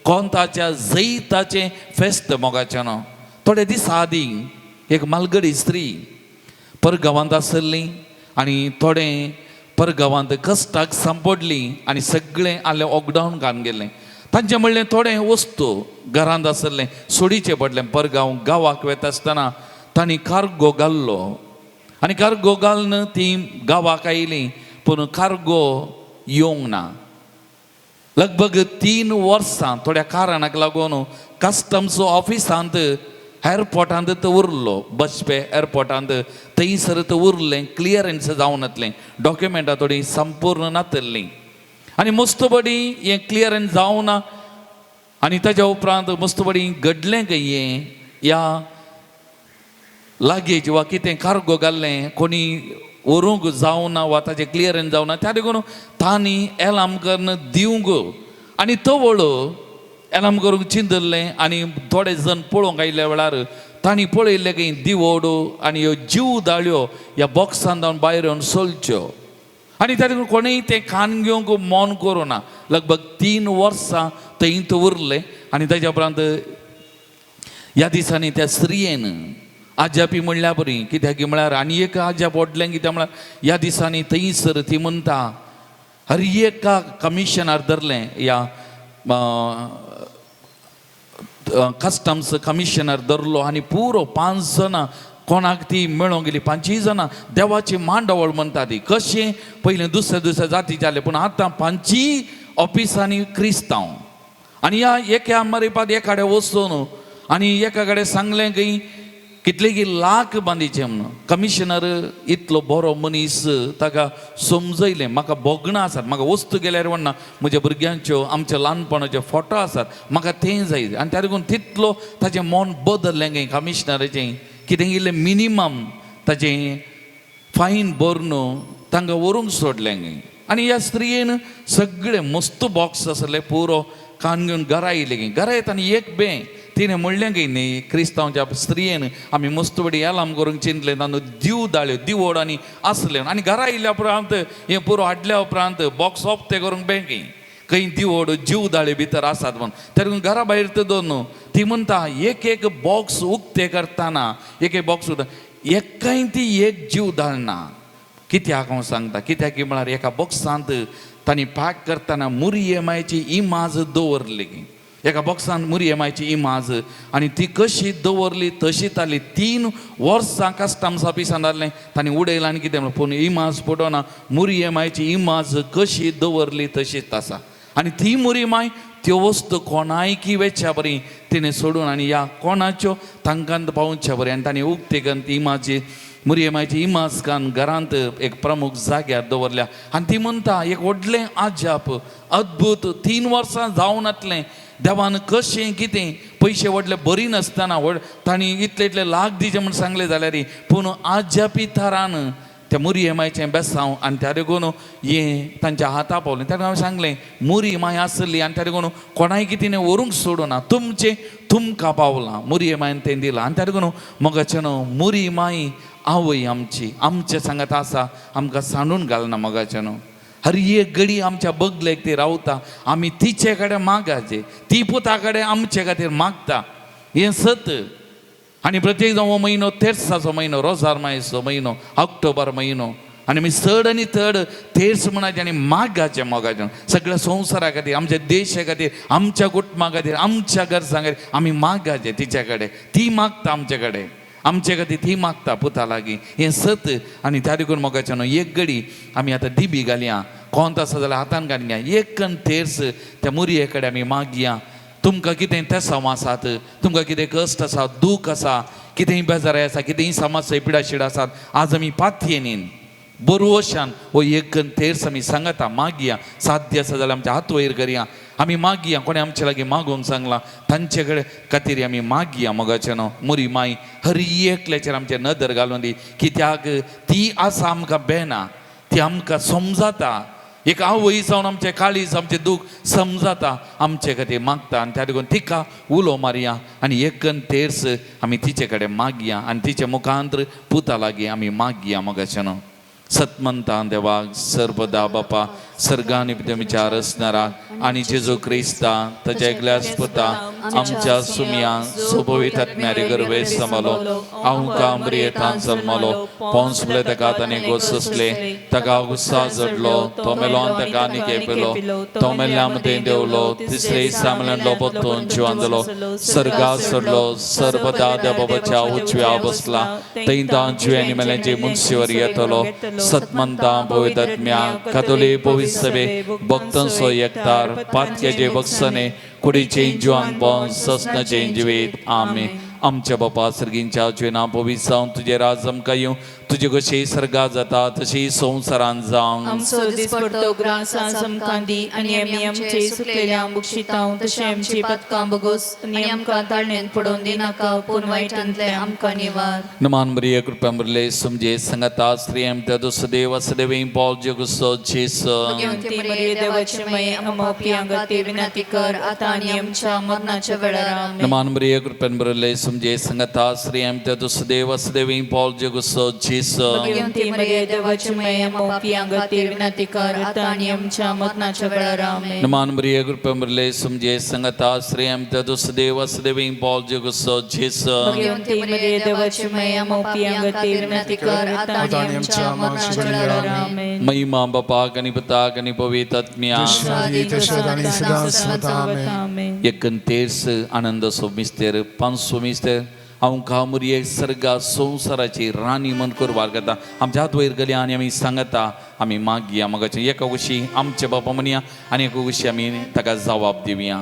कोंताच्या जैताचें फेस्त. मोगाचें न्हू थोडे दिसा आदीं एक मालगडी स्त्री परगांवांत आसली आनी थोडे परगांवांत कश्टाक सांपडली आनी सगळें आलें लॉकडावन घालून गेलें. तांचें म्हणलें थोडें वस्तू घरांत आसलें सोडीचें पडलें. परगांव गांवाक वता आसतना तांणी कार्गो घाल्लो आनी कार्गो घालून ती गांवाक आयली, पूण कार्गो येवंक ना. लगभग 3 वर्सां थोड्या कारणाक लागून कस्टम्स ऑफिसांत एअरपोर्टांत तो उरलो, बसपे एअरपोर्टांत थंयसर तो उरलें, क्लियरन्स जावन नातलें, डॉक्युमेंटां थोडीं संपूर्ण नातल्लीं आनी मस्तबडी हें क्लियरन्स जावना. आनी ताज्या उपरांत मस्तबडी घडलें खंय हें ह्या लागेज वा कितें कार्गो घाल्लें कोणी व्हरूंक जावना वा ताजें क्लियरन्स जावना, त्या देखून तांणी एलार्म करून दिवंक आनी तवळ एलार्म करूंक चिंतल्लें. आनी थोडे जण पळोवंक आयिल्ल्या वेळार तांणी पळयल्लें की दिवोड आनी ह्यो जीव दाळयो ह्या बॉक्सान जावन भायर येवन सोलच्यो आनी त्या देखून कोणूय तें खान घेवंक मन करूं ना. लगभग 3 वर्सां थंय उरलें आनी ताज्या उपरांत ह्या दिसांनी त्या स्त्रियेन आजापी म्हणल्या बरी, कित्याक म्हळ्यार आनी एक आजाप व्हडलें कित्याक म्हळ्यार ह्या दिसांनी थंयसर ती म्हणटा हर एका कमिशनार धरलें, ह्या कस्टम्स कमिशनर धरलो आनी पुरो 5 जाणां कोणाक ती मेळोंक गेली, 5 जाणां देवाची मांडावळ म्हणटा ती कशें पयलीं दुसऱ्या दुसऱ्या जातीचे जाले, पूण आतां 5 ऑफिसांनी क्रिस्तांव. आनी ह्या एका मरेपाद एकाडे वचून आनी एका कडेन सांगलें की कितले की लाख बांदीचे म्हणून. कमिशनर इतलो बरो मनीस, ताका समजयलें म्हाका भोगणां आसात, म्हाका वस्तू गेल्यार म्हणना म्हज्या भुरग्यांच्यो आमच्या ल्हानपणाच्यो फोटो आसात, म्हाका तें जाय. आनी त्या देखून तितलो ताचें मन बदललें गे कमिशनराचें, कितें इल्लें मिनिमम ताचें फायन भरून तांकां व्हरूंक सोडलें गे. आनी ह्या स्त्रियेन सगळें मस्त बॉक्स आसलें पुरो कान घेवन घरा येयलें गे. घरा येता आनी एक बें तिणें म्हणलें की न्ही क्रिस्तांवच्या स्त्रियेन आमी मस्त बडी एलाम करूंक चिंतलें, तांदूळ दीव दाळ्यो दिवड आनी आसलें. आनी घरा येयल्या उपरांत हें पुरो हाडल्या उपरांत बॉक्स ऑफ ते करूंक बँकी खंय दिवड जीव दाळे भितर आसात म्हूण. तरी घरा भायर ते दोन ती म्हणटा एक एक बॉक्स उक्ते करतना एक एक बॉक्स उरता एकाय ती एक जीव दाळना. कित्याक हांव सांगता, कित्याक म्हळ्यार एका बॉक्सांत तांणी पॅक करतना मुरयेमायची इमाज दवरली. एका बॉक्सान मुरयेमायची इमाज आनी ती कशी दवरली तशीच आसली. 3 वर्सां कस्टम्स ऑफिसान जालें तांणी उडयलां आनी कितें म्हणलें, पूण इमाज पडोना, मुरयेमायची इमाज कशी दवरली तशीच आसा. आनी ती मुरयमाय त्यो वस्तू कोणायकी वेच्या बरी तिणें सोडून आनी ह्या कोणाच्यो तांकां पावच्या बरी. आनी तांणी उक्ते करून ती इमाजी मुरयेमायची इमाज कान घरांत एक प्रमुख जाग्यार दवरल्या. आनी ती म्हणटा एक व्हडलें आजाप अद्भूत, 3 वर्सां जावन नातलें देवान कशें कितें पयशे व्हडले बरी नासतना व्हड तांणी इतले इतले लाख दिचे म्हूण सांगलें जाल्यार, पूण आजापी थरान त्या मुरयेमायचें बेसांव आनी त्या देखून हें तांच्या हाता पावलें. ताका हांवें सांगलें मुरयेमाय आसली आनी त्या देखून कोणाय तिणें व्हरूंक सोडूना, तुमचें तुमकां पावलां मुरयेमायन तें दिलां. आनी त्या देखून मोगाचें न्हू मुरयेमाय आवय आमची आमचे सांगात आसा, आमकां सांडून घालना. मोगाचें न्हू हर एक घडी आमच्या बगलेक ती रावता, आमी तिचे कडेन मागाचे, ती पुता कडेन आमचे खातीर मागता, हें सत. आनी प्रत्येक जावं हो म्हयनो तेर्साचो म्हयनो, रोजार मायचो म्हयनो, ऑक्टोबर म्हयनो, आनी आमी चड आनी चड तेर्स म्हणाचें आनी मागाचें मोगाचें सगळ्या संवसारा खातीर, आमच्या देशा खातीर, आमच्या कुटुंबा खातीर, आमच्या गरजां खातीर आमी मागाचें तिच्या कडेन. ती मागता आमचे कडेन, आमचे खातीर ती मागता पुता लागीं, हें सत. आनी त्या देखून मोगाचें न्हू एक घडी आमी आतां दिबी घालया, कोंत आसा जाल्यार हातान घालया, एक तेर्स त्या मुरये कडेन आमी मागया. तुमकां कितें तेसांव आसात, तुमकां कितें कश्ट आसा, दूख आसा, कितेंय बेजाराय आसा, कितेंय समस्या पिडाशीड आसात, आज आमी पातयेनीन बरोवशान हो एक तेर्स आमी सांगता मागया. साध्य आसा जाल्यार आमच्या हात वयर करया, आमी मागया. कोणें आमचे लागीं मागूंक सांगलां तांचे कडेन खातीर आमी मागया. मोगाचें न्हू मुरी माय हर एकल्याचेर आमचेर नदर घालून दी, कित्याक ती आसा आमकां बेना, ती आमकां समजाता. एक आवय जावन आमचें काळीज आमचें दूख समजाता, आमचे खातीर मागता. आनी त्या देखून तिका उलो मारया आनी एक तेर्स आमी तिचे कडेन मागया आनी तिचे मुखांतर पुता लागीं आमी मागया. मोगाचें न्हू सतमंता देवाक सर्वदा बापा सर्गानी विचार आसणारा आनी जेजू क्रिस्ता ताच्या एकल्याच पुता आमच्या सुमया सोबवीत आत्म्यारी गर्वे सांबालो हांव मरियेतान जल्मलो पोंस फुडें ताका ताणें गोससले ताका गुस्सा जडलो तो मेलो आनी ताका आनी केपेलो तो मेल्ल्या मदें देंवलो तिसरे दिसा लोबोतून जिवान जालो सर्गा सोडलो सर्वदा देव बाबाच्या उजव्या बसला थंय जिवे आनी मेल्यांचे मुनशीवर येतलो सतमंता पवित्रात्म्या कातोली पवित्र सभे भक्तांचो एकतार पातक्याचे बक्षणे कुडीचे जिवान बन ससनाचे जिवीत. आमेन. आमच्या बापा सर्गींच्या जिवेना पवित्र जावन तुजें राज आमकां येवं, तुजे कशें सर्गा जाता तशी संवसारान जावं. आमचो दिसपडतो ग्रास आज आमकां दी आनी आमी आमचे सुकलेल्या बक्षितांव तशें आमची पदकां बगोस आनी आमकां ताळणेन पडोवन दिनाका पूण वायटांतले आमकां निवार. नमान मरिय कृपा मुरले समजे संगता स्त्रियम तदुस देव सदैव पॉल जगुसो जेस. भगवंती मरिये देवाची माये आम्हा पापयां खातीर विनंती कर आतां आनी आमच्या मरणाच्या वेळार. आमेन. नमान मरिय कृपा मुरले समजे संगता स्त्रियम तदुस देव सदैव पॉल जगुसो जेस. जेसू. भगवंती मरिये देवाची माये, आम्हा पापयां खातीर विनंती कर आतां आनी आमच्या मरणाच्या वेळार. आमेन. नमान मरिये कृपेन भरिल्ले सुमजे संगता श्रेयम तदुस देव सदेवी पॉल जुगसो जेसू. भगवंती मरिये देवाची माये, आम्हा पापयां खातीर विनंती कर आतां आनी आमच्या मरणाच्या वेळार. आमेन. महिमा बापाक आनी पुताक आनी पवित्र आत्म्याक. तशेंच आनी सदां सर्वदा. आमेन. एकंतेर्स आनंदाचो मिस्तेर, पांचसो मिस्तेर हांव कामुरये सर्गा संवसाराची राणी म्हण कुरबार करता. आमच्या हात वयर गेली आनी आमी सांगता, आमी मागया मगाचे एका कुशी आमच्या बापा म्हणया आनी एका कुशी आमी ताका जबाब दिवया.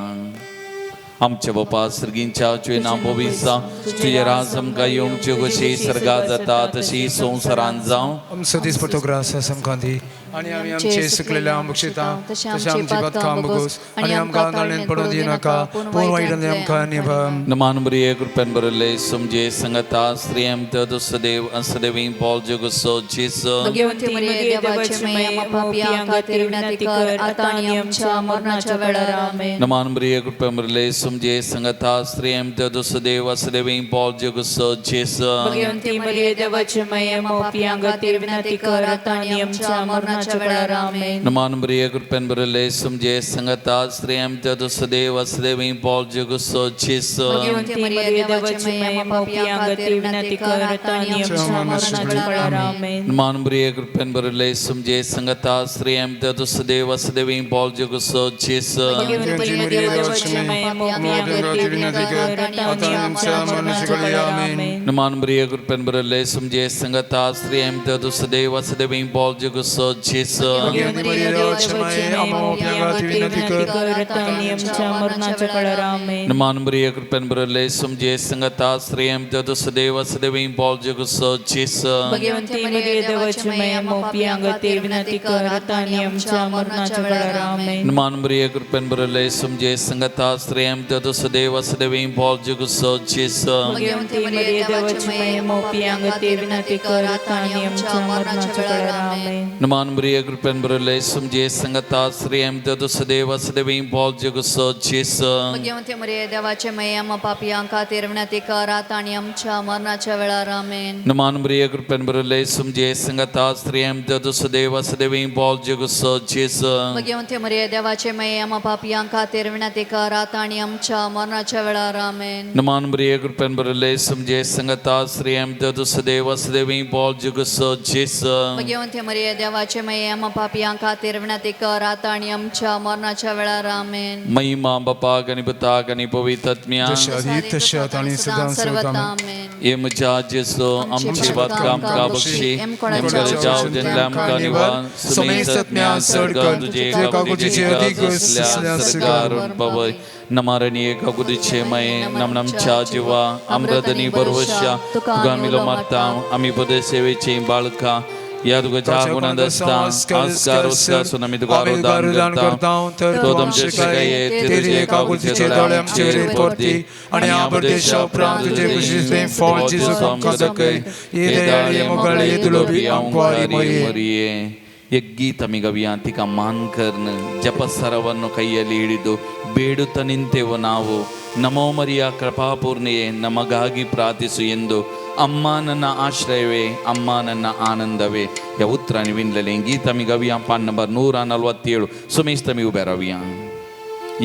आमच्या बापा सर्गींच्या, तुजें नांव पवित्र जावं, तुजें राज आमकां येवचे, कशी सर्गा जाता तशी संवसारांत जावं. आमचो दीस ग्रास आमकां दी आनी आमी आमचे सुकलेल्या बक्षिता तशें आमची पथकां बगोस आनी आमकां ताळ्यान पडून दिनाका, पूण वायटांतल्यान आमकां निभाव. नमान मरिये कृपेन भरिल्ले सुमजे संगता श्रेयम तदुसदेव असदेवी पॉल जुगसो जेसू. भगवंती मरिये देवाची माये, आम्हा पापयां खातीर विनंती कर आतां आनी आमच्या मरणाच्या वेळार. आमेन. नमान मरिये कृपेन भरिल्ले सुमजे संगता श्रेयम तदुसदेव असदेवी पॉल जुगसो जेसू. भगवंती मरिये देवाची माये, आम्हा पापयां खातीर विनंती कर आतां आनी आमच्या मरणाच्या वेळार. आमेन. नमान मरिये कृपेन भरिल्ले सुमजे संगता श्रेयम तदुसदेव असदेवी पॉल जुगसो जेसू. भगवंती मरिये देवाची माये, आम्हा पापयां खातीर विनंती कर आतां आनी आमच्या मरणाच्या वेळार. आमेन. नमान मरिये कृपेन भरिल्ले सुमजे संगता श्रेयम तदुसदेव असदेवी पॉल जुगसो जेसू. भगवंती मरिये देवाची माये, आम्हा पापयां खातीर विनंती कर आतां आनी आमच्या मरणाच्या वेळार. आमेन. नमान मरिये कृपेन भरिल्ले सुमजे संगता श्रेयम तदुसदेव असदेवी पॉल जुगसो जेसू. भगवंती मरिये देवाची माये, आम्हा पापयां खातीर विनंती कर आतां आनी आमच्या मरणाच्या वेळार. आमेन. नमान मरिये कृपेन भरिल्ले सुमजे संगता श्रेयम तदुसदेव असदेवी पॉल जुगसो जेसू. भगवंती मरिये देवाची माये, आम्हा पापयां खातीर विनंती कर आतां आनी आमच्या मरणाच्या वेळार. आमेन. नमान मरिये कृपेन भरिल्ले सुमजे संगता श्रेयम तदुसदेव असदेवी पॉल जुगसो जेसू. भगवंती मरिये देवाची माये, आम्हा पापयां खातीर विनंती कर आतां आनी आमच्या मरणाच्या वेळार. आमेन. नमान मरिये कृपेन भरिल्ले सुमजे संगता श्रेयम तदुसदेव असदेवी पॉल जुगसो जेसू. भगवंती मरिये देवाचे माये, आम्हा पापयां खातीर विनंती कर आतां आनी आमच्या मरणाच्या वेळार. आमेन. नमान मरिये कृपेन भरिल्ले सुमजे संगता श्रेयम तदुसदेव असदेवी पॉल जुगसो जेसू. भगवंती मरिये देवाचे माये, आम्हा पापयां खातीर विनंती कर आतां आनी आमच्या मरणाच्या वेळार. आमेन. नमान मरिये कृपेन भरिल्ले सुमजे संगता श्रेयम तदुसदेव असदेवी पॉल जुगसो जेसू. भगवंती मरिये देवाचे माये, आम्हा पापयां खातीर विनंती कर आतां आनी आमच्या मरणाच्या वेळार. आमेन. महिमा बापाक आनी पुताक आनी पवित्र आत्म्याक. जशें आदी तशें आतां आनी सदां सर्वदा. आमेन. हे म्हज्या जेसू, आमची बातकां आमकां बक्षी, आमकां जावं आमकां निवार, सुमेस्त चड कर तुजे काकुतीची अदीक आसल्या सरकार पावय. नमारणी काकुतीचे माये, नमनमच्या जिवा अमृतनी बरवश्या, तुका आमी लो मारता, आमी पद सेवेची बाळकां, ह्या तुका ज्या गुणांत आसता आस्कार आसून आमी तुका आरोदान करता. तो तुमचे शिकाये ते तुजे काकुतीचे दोळे आमचेर परती आनी ह्या परदेशा उपरांत तुजे कुशींतलें फळ जेजू आमकां दाखय. हे दयाळी, हे मोगाळी, हे दुर्लभी आमकां ಮರಿಯೇ. एक ಗೀತ ಮಿಗವಿಯ ತಿಕ ಮಾನ್ಕರ್ನ ಜಪಸರವನ್ನು ಕೈಯಲ್ಲಿ ಹಿಡಿದು ಬೇಡುತ್ತ ನಿಂತೆವು ನಾವು. ನಮೋ ಮರಿಯ ಕೃಪಾಪೂರ್ಣೆಯೇ, ನಮಗಾಗಿ ಪ್ರಾರ್ಥಿಸು ಎಂದು. ಅಮ್ಮ ನನ್ನ ಆಶ್ರಯವೇ, ಅಮ್ಮ ನನ್ನ ಆನಂದವೇ. या उतरांनी विणलेलें गीत आमी गावया. पान नंबर 147. सुमेश तुमी उबे रावया.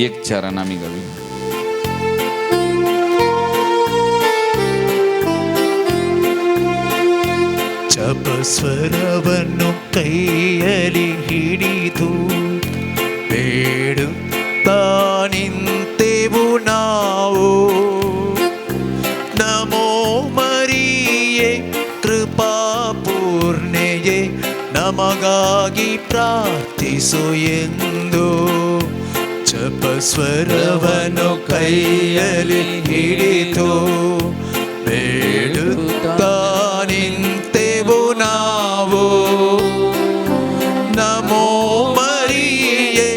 एक चरण आमी गावया. ಜಪಸ್ವರವನ್ನು ಕೈಯಲ್ಲಿ ಹಿಡಿದು ಬೇಡುತ್ತಾ ನಿಂತೆವು ನಾವು. ನಮೋ ಮರಿಯೇ ಕೃಪಾಪೂರ್ಣೆಯೇ, ನಮಗಾಗಿ ಪ್ರಾರ್ಥಿಸು ಎಂದು. ಜಪಸ್ವರವನ್ನು ಕೈಯಲ್ಲಿ ಹಿಡಿದು ಬೇಡುತ್ತಾ ನಿಂತೆವು ನಾವು. ನಮೋ ಮರಿಯೇ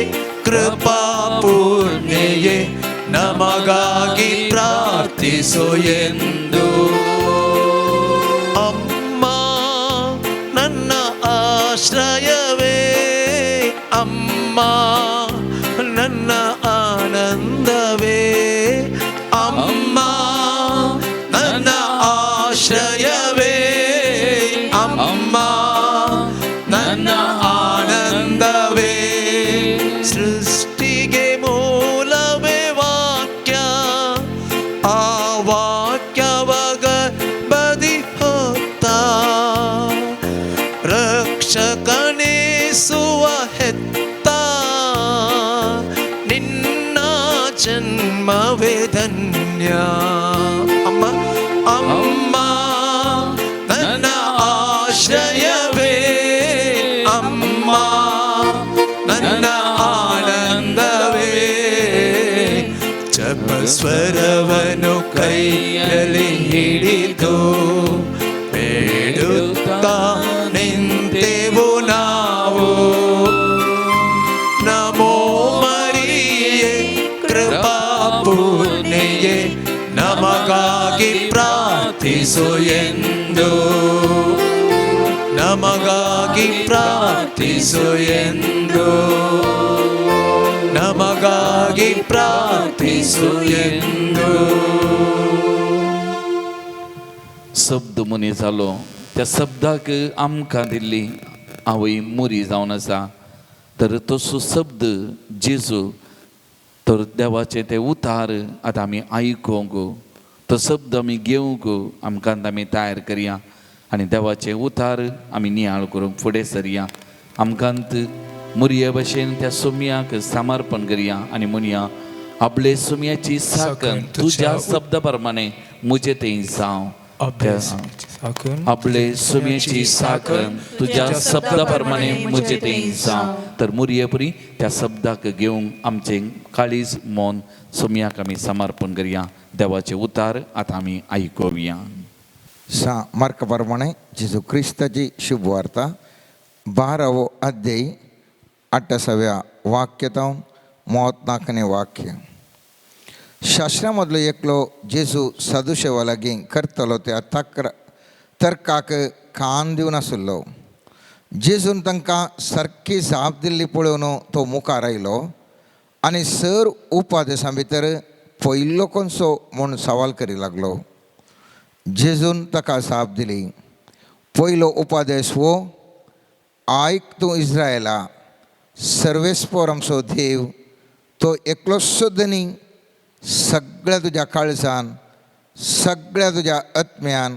ಕೃಪಾಪೂರ್ಣೆಯೇ, ನಮಗಾಗಿ ಪ್ರಾರ್ಥಿಸು ಎಂದು. ಅಮ್ಮ ನನ್ನ ಆಶ್ರಯವೇ, ಅಮ್ಮ ನನ್ನ ಆನಂದವೇ, ಅಮ್ಮ ನನ್ನ ಆಶ್ರಯವೇ, ಅಮ್ಮ ವಾಕ್ಯವ ಗರ್ಭದಿ ಹೊತ್ತ ರಕ್ಷಕನೇಸುವ ಹೆತ್ತ ನಿನ್ನ ಜನ್ಮವೇ ಧನ್ಯ. ಅಮ್ಮ, ಅಮ್ಮ, ನನ್ನ ಆಶ್ರಯವೇ, ಅಮ್ಮ, ನನ್ನ ಆನಂದವೇ. ಜಪಸ್ವರವನು ಕೈಯಲ್ಲಿ ಹಿಡಿದು ಬೇಡುತ್ತಾ ನಿಂತೆವು ನಾವು. ನಮೋ ಮರಿಯೇ, ಕೃಪಾ ಪೂರ್ಣೆಯೇ, ನಮಗಾಗಿ ಪ್ರಾರ್ಥಿಸು ಎಂದು, ನಮಗಾಗಿ ಪ್ರಾರ್ಥಿಸು ಎಂದು, ನಮಗಾಗಿ ಪ್ರಾರ್ಥಿಸು ಎಂದು. शब्द मनीस जालो. त्या शब्दाक आमकां दिल्ली आवय मुरी जावन आसा. तर तसो शब्द जेजू, तर देवाचें तें उतार आतां आमी आयकूंक, तो शब्द आमी घेवंक आमकां आमी तयार करया आनी देवाचें उतार आमी नियाळ करूंक फुडें सरया. आमकांत मुरये भशेन त्या सुमयाक समर्पण करया आनी म्हणया, आपले सुमयाची साकन तुज्या शब्दा प्रमाणे म्हजें तें जावं. आपले सुमयेची साकन तुज्या शब्दा प्रमाणे म्हजें तें जावं. तर मुरयेपरी त्या शब्दाक घेवंक आमचें काळीज मन सुमयाक आमी समर्पण करया. देवाचें उतार आतां आमी आयकुया. सा मार्का प्रमाणे जेजू क्रिस्ताची शुभवार्ता, 12वो अध्याय, 28व्या वाक्य मौत नाकणे वाक्य. शास्त्रा मदलो एकलो जेजू सदुशेवा लागीं करतलो त्या तर्काक कान दिवन आसलो. जेजून तांकां सारकी जाप दिल्ली पळोवन तो मुखार आयलो आनी सर उपादेसां भितर पयलो कोणसो म्हूण सवाल करी लागलो. जेजून ताका जाप दिली, पयलो उपादेस हो, आयक तूं इस्रायला, सर्वेस्पोर आमचो देव तो एकलोच धनी. सगळ्या तुज्या काळजान, सगळ्या तुज्या आत्म्यान,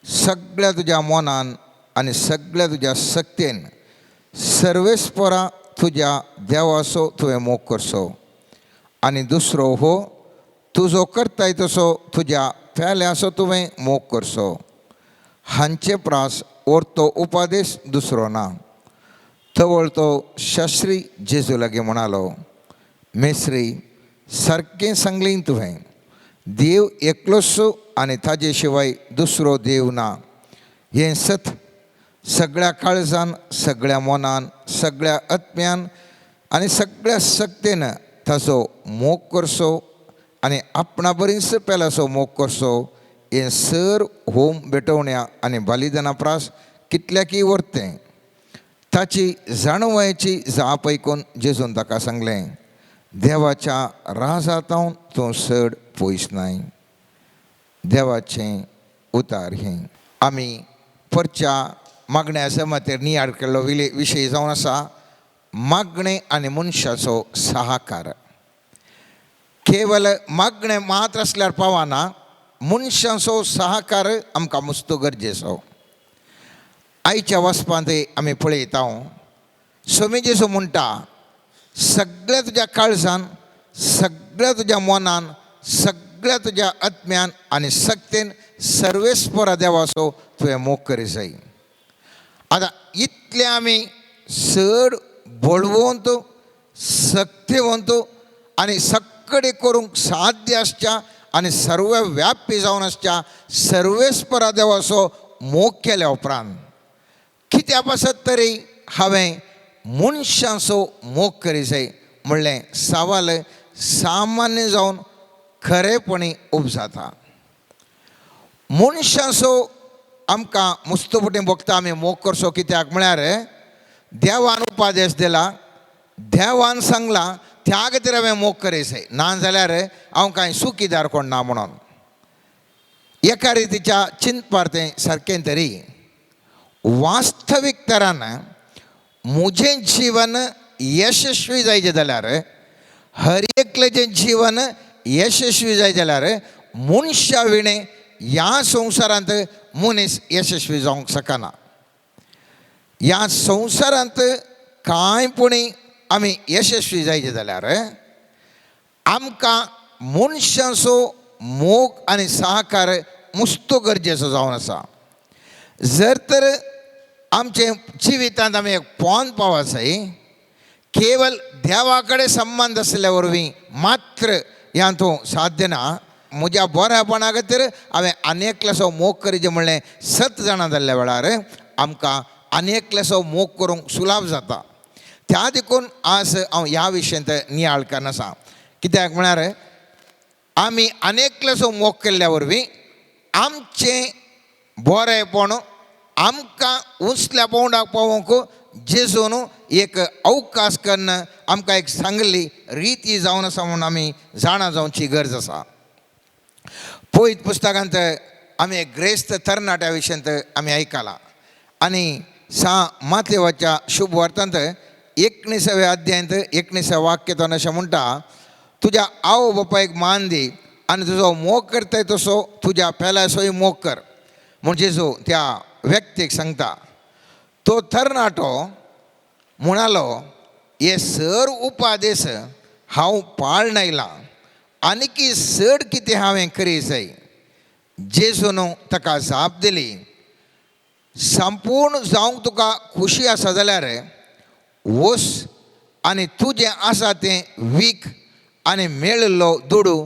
सगळ्या तुज्या मनान आनी सगळ्या तुज्या शक्तेन सर्वेस्पोरा तुज्या देवाचो तुवें मोग करचो. आनी दुसरो हो, तुजो करताय तसो तुज्या पेल्याचो तुवें मोग करचो. हांचे प्रास ओर्तो उपादेश दुसरो ना. तवळ तो शास्त्री जेजू लागीं म्हणालो, मेस्त्री, सारकें सांगलें तुवें, देव एकलोच आनी ताजे शिवाय दुसरो देव ना. हें सत सगळ्या काळजान, सगळ्या मनान, सगळ्या आत्म्यान आनी सगळ्या शक्तेन ताचो मोग करचो आनी आपणा बरीच पेल्याचो मोग करचो. हें सर होम भेटवण्या आनी बलिदाना प्रास कितल्याकय व्हरतें. ताची जाणवायेची जाप आयकून जेजून ताका सांगलें, देवाच्या राजांत तूं चड पयस नाय. देवाचें उतार हें. आमी परच्या मागण्या जमातेर नियाळ केल्लो विशय जावन आसा मागणें आनी मनशाचो सहाकार. केवल मागणें मात्र आसल्यार पावना, मनशाचो सहाकार आमकां मुस्तो गरजेचो. आयच्या वचपांत आमी पळयता, स्वामी जेजू म्हणटा, सगळ्या तुज्या काळजान, सगळ्या तुज्या मनान, सगळ्या तुज्या आत्म्यान आनी शक्तेन सर्वेस्परा देवाचो तुवें मोग करी जाय. आतां इतलें आमी चड बळवंत, शक्तिवंत आनी सगळे करूंक साध्य आसच्या आनी सर्वव्यापी जावन आसच्या सर्वेस्परा देवाचो मोग केल्या उपरांत कित्या पासत तरी हांवें मनशांचो मोग करी जाय म्हणलें सवाल सामान्य जावन खरेपणी उपजाता. मनशांचो आमकां मुस्तपुटी भोगता आमी मोग करचो, कित्याक म्हळ्यार देवान उपादेश दिला, देवान सांगला, त्या खातीर हांवें मोग करी जाय, ना जाल्यार हांव कांय सुखीदार कोण ना म्हणून. एका रितीच्या चिंतपार तें सारकें तरी वास्तवीक तरान म्हजें जीवन यशस्वी जायचें जाल्यार, हर एकल्याचें जीवन यशस्वी जाय जाल्यार मनशा विणें ह्या संवसारांत मनीस यशस्वी जावंक शकना. ह्या संवसारांत कांय पुणी आमी यशस्वी जायचे जाल्यार आमकां मनशांचो मोग आनी सहकार मुस्तो गरजेचो जावन आसा. जर तर आमचे जिवितांत आमी एक पोन पावत केवल देवा कडेन संबंद आसल्या वरवीं मात्र ह्या तूं साध्य ना. म्हज्या बऱ्यापणा खातीर हांवें आनी एकल्याचो मोग करीचे म्हणलें सत जाणां जाल्ल्या वेळार आमकां आनी एकल्याचो मोग करूंक सुलाभ जाता. त्या देखून आज हांव ह्या विशयांत नियाळ करना आसा. कित्याक म्हळ्यार आमी आनी एकल्याचो मोग केल्ल्या वरवीं आमचें बरेंपण आमकां उंचल्या पावंडाक पावोवंक जेजून एक अवकाश कन्न आमकां एक सांगली रिती जावन आसा म्हूण आमी जाणा जावची गरज आसा. पयत पुस्तकांत आमी एक ग्रेस्त तरणाट्या विशयांत आमी आयकलां आनी सा माथेवाच्या शुभ वार्तांत 19व्या अध्यायांत 19व्या वाक्य अशें म्हणटा, तुज्या आवय बापायक मान दी आनी तुजो मोग करताय तसो तुज्या पेल्याचोय मोग कर. म्हूण जेजू त्या व्यक्तीक सांगता. तो तरणाटो म्हणालो, हे सर उपादेश हांव पाळण आयलां आनीकी चड कितें हांवें करी जाय. जेजून ताका जाप दिली, संपूर्ण जावंक तुका खुशी आसा जाल्यार वस आनी तुजें आसा तें वीक आनी मेळिल्लो दुडू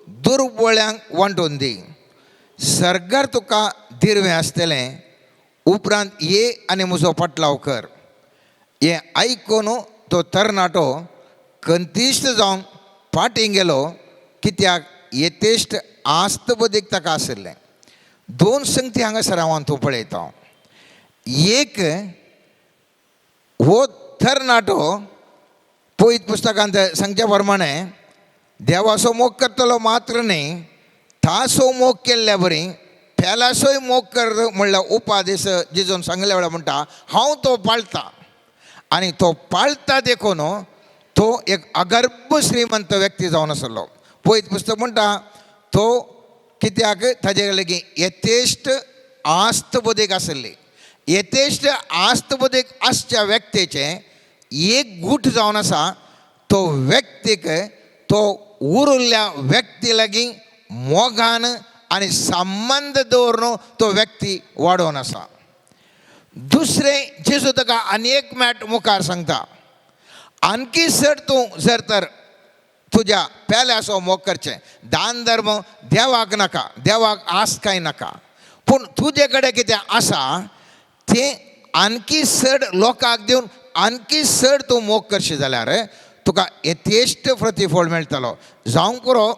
दुर्बळ्यांक वांटून दी. सर्गार तुका दिरवें आसतलें. उपरांत ये आनी म्हजो पाटलाव कर. हें आयकून तो तरणाटो कंतिश्ट जावन फाटीं गेलो, कित्याक येतेश्ट आस्त बदीक ताका आशिल्लें. दोन संगती हांगासर हांव तूं पळयता. एक, हो तरणाटो पयत पुस्तकांत सांगच्या प्रमाणे देवाचो मोग करतलो मात्र न्ही, ताचो मोग केल्ल्या बरी पेल्याचोय मोग कर म्हणल्यार उपादेश जेजून सांगल्या वेळार म्हणटा हांव तो पाळटा. आनी तो पाळटा देखून तो एक अगर्भ श्रीमंत व्यक्ती जावन आसलो. पयत पुस्तक म्हणटा तो कित्याक ताजे लागीं यथेश्ट आस्त बदीक आसली. यथेश्ट आस्त बदीक आसच्या व्यक्तीचें एक गूट जावन आसा. तो व्यक्तीक तो उरिल्ल्या व्यक्ती लागीं मोगान आनी संबंद दवरून तो व्यक्ती वाडोवन आसा. दुसरें, जेजू ताका आनी एक मॅट मुखार सांगता, आणखी सर तूं जर तर तुज्या पेल्याचो मोग करचें, दान धर्म देवाक नाका, देवाक आस कांय नाका, पूण तुजे कडेन कितें आसा तें आणखी चड लोकांक दिवन आणखी चड तूं मोग करशी जाल्यार तुका यथेश्ट प्रतिफळ मेळटलो. जावंक पुरो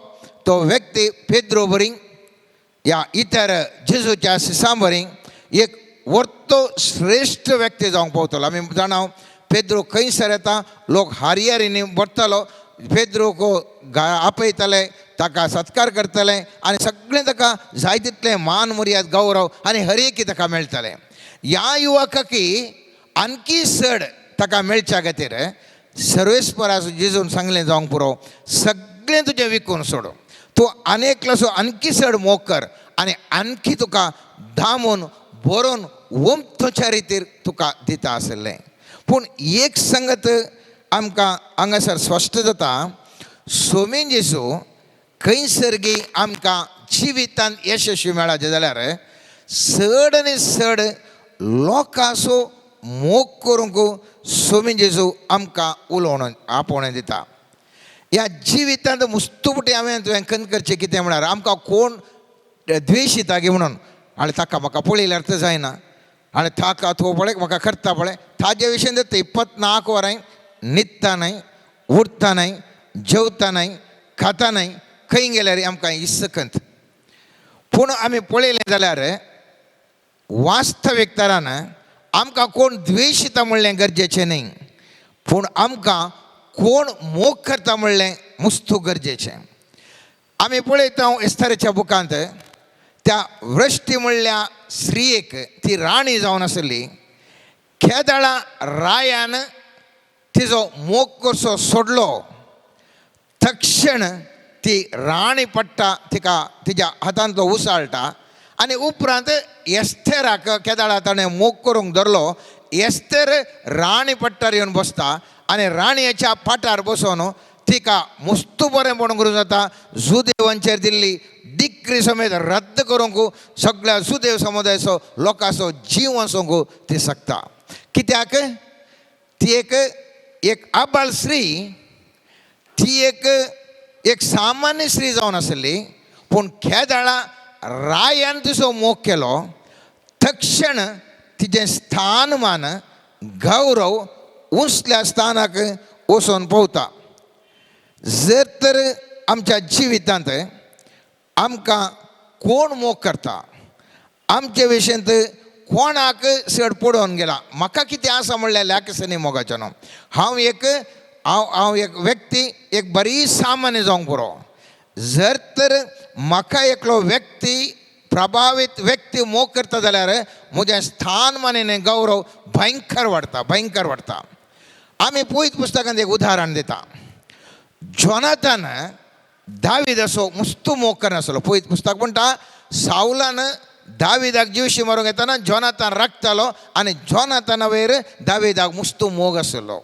तो व्यक्ती पेद्रो बरी या इतर जेजूच्या सिसां बरी एक वर्तो श्रेश्ठ व्यक्ती जावंक पावतलो. आमी जाणा पेद्रो खंयसर येता, लोक हारयारींनी भरतालो, पेद्रोक आपयताले, ताका सत्कार करतले आनी सगळें ताका जाय तितलें मान मर्याद गौरव आनी हर एक ताका मेळटलें. ह्या युवकाकी आणखी चड ताका मेळच्या खातीर सर्वेस्पराचो जेजून सांगलें जावंक पुरो, सगळें तुजें विकून सोड, तूं आनी एकल्याचो आणखी चड मोग कर आनी आणखी तुका दामून बरोवन वमतोच्या रितीर तुका दिता आशिल्लें. पूण एक संगत आमकां हांगासर स्पश्ट जाता, सोमीन जेजू खंयसरगी आमकां जिवितांत यशस्वी मेळाचें जाल्यार चड आनी चड लोकांचो मोग करूंक सोमीन जेजू आमकां उलोवण आपोवणें दिता. ह्या जिवितांत मुस्तुपटी हांवें तुवें खंय करचें कितें म्हळ्यार आमकां कोण द्वेशिता गी म्हणून आनी ताका म्हाका पळयल्यार तर जायना आनी ताका तो पळय म्हाका करता पळय ताजे विशयन 24 वरां न्हिदता न्हय, उठता न्हय, जेवता न्हय, खाता न्हय, खंय गेल्यार आमकां इसकंत. पूण आमी पळयलें जाल्यार वास्तवीक तरान आमकां कोण द्वेशिता म्हणलें गरजेचें न्हय, पूण आमकां कोण मोग करता म्हणलें मुस्तू गरजेचें. आमी पळयता एस्तराच्या बुकांत त्या वृश्टी म्हणल्या स्त्रियेक ती राणी जावन आसली, खेदाळा रायान तिजो मोग करचो सोडलो, तक्षण ती राणी पडटा तिका तिच्या हातांतलो उसाळटा आनी उपरांत एस्थेराक केदाळा ताणें मोग करूंक धरलो. एस्तेर राणी पट्टार येवन बसता आनी राणयेच्या पाटार बसोवन तिका मुस्तू बरें पणून करूंक जाता. जुदेवांचेर दिल्ली डिक्री समेत रद्द करूंक सगळ्या जुदेव समुदायाचो लोकांचो जीव वचोंक ती शकता. कित्याक ती एक एक आबाल स्त्री, ती एक एक सामान्य स्त्री जावन आसली, पूण खेदाळा रायान तिचो मोग केलो. तक्षण तिजें स्थानमान गौरव उंचल्या स्थानाक वचून पावता. जर तर आमच्या जिवितांत आमकां कोण मोग करता, आमचे विशयंत कोणाक चड पडोवन गेला, म्हाका कितें आसा म्हणल्यार लेखसनी मोगाचें न्हू. हांव एक हांव हांव एक व्यक्ती एक बरी सामान्य जावंक पुरो. जर तर म्हाका एकलो व्यक्ती प्रभावीत व्यक्ती मोग करता जाल्यार म्हजें स्थानमान आनी गौरव भयंकर वाडटा, भयंकर वाडटा. आमी पयत पुस्तकांत एक उदाहरण दिता. जोनाथन दाविदाचो मुस्तू मोग करनासलो. पयत पुस्तक म्हणटा सावलान दाविदाक जिवशी मारूंक येतना जोनाथन राखतालो आनी जोनाथना वयर दाविदाक मुस्तू मोग आसलो.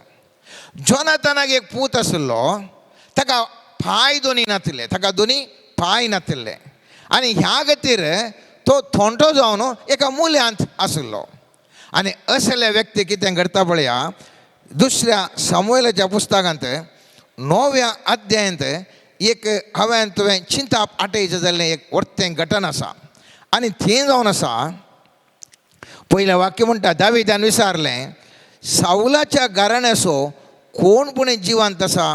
जोनाथनाक एक पूत आसलो, ताका पांय दोनी नातिल्ले, ताका दोनी पांय नातिल्ले आनी ह्या खातीर तो थोंटो जावन एका मुल्यांत आसलो. आनी असल्या व्यक्ती कितें घडटा पळया, दुसऱ्या सामुएलाच्या पुस्तकांत 9व्या अध्यायांत एक हांवें तुवें चिंताप आटयचें जाल्लें एक वर्तें घटन आसा आनी थंय जावन आसा. पयलें वाक्य म्हणटा, दाविदान विचारलें सावलाच्या घराण्याचो कोण पुणें जिवंत आसा,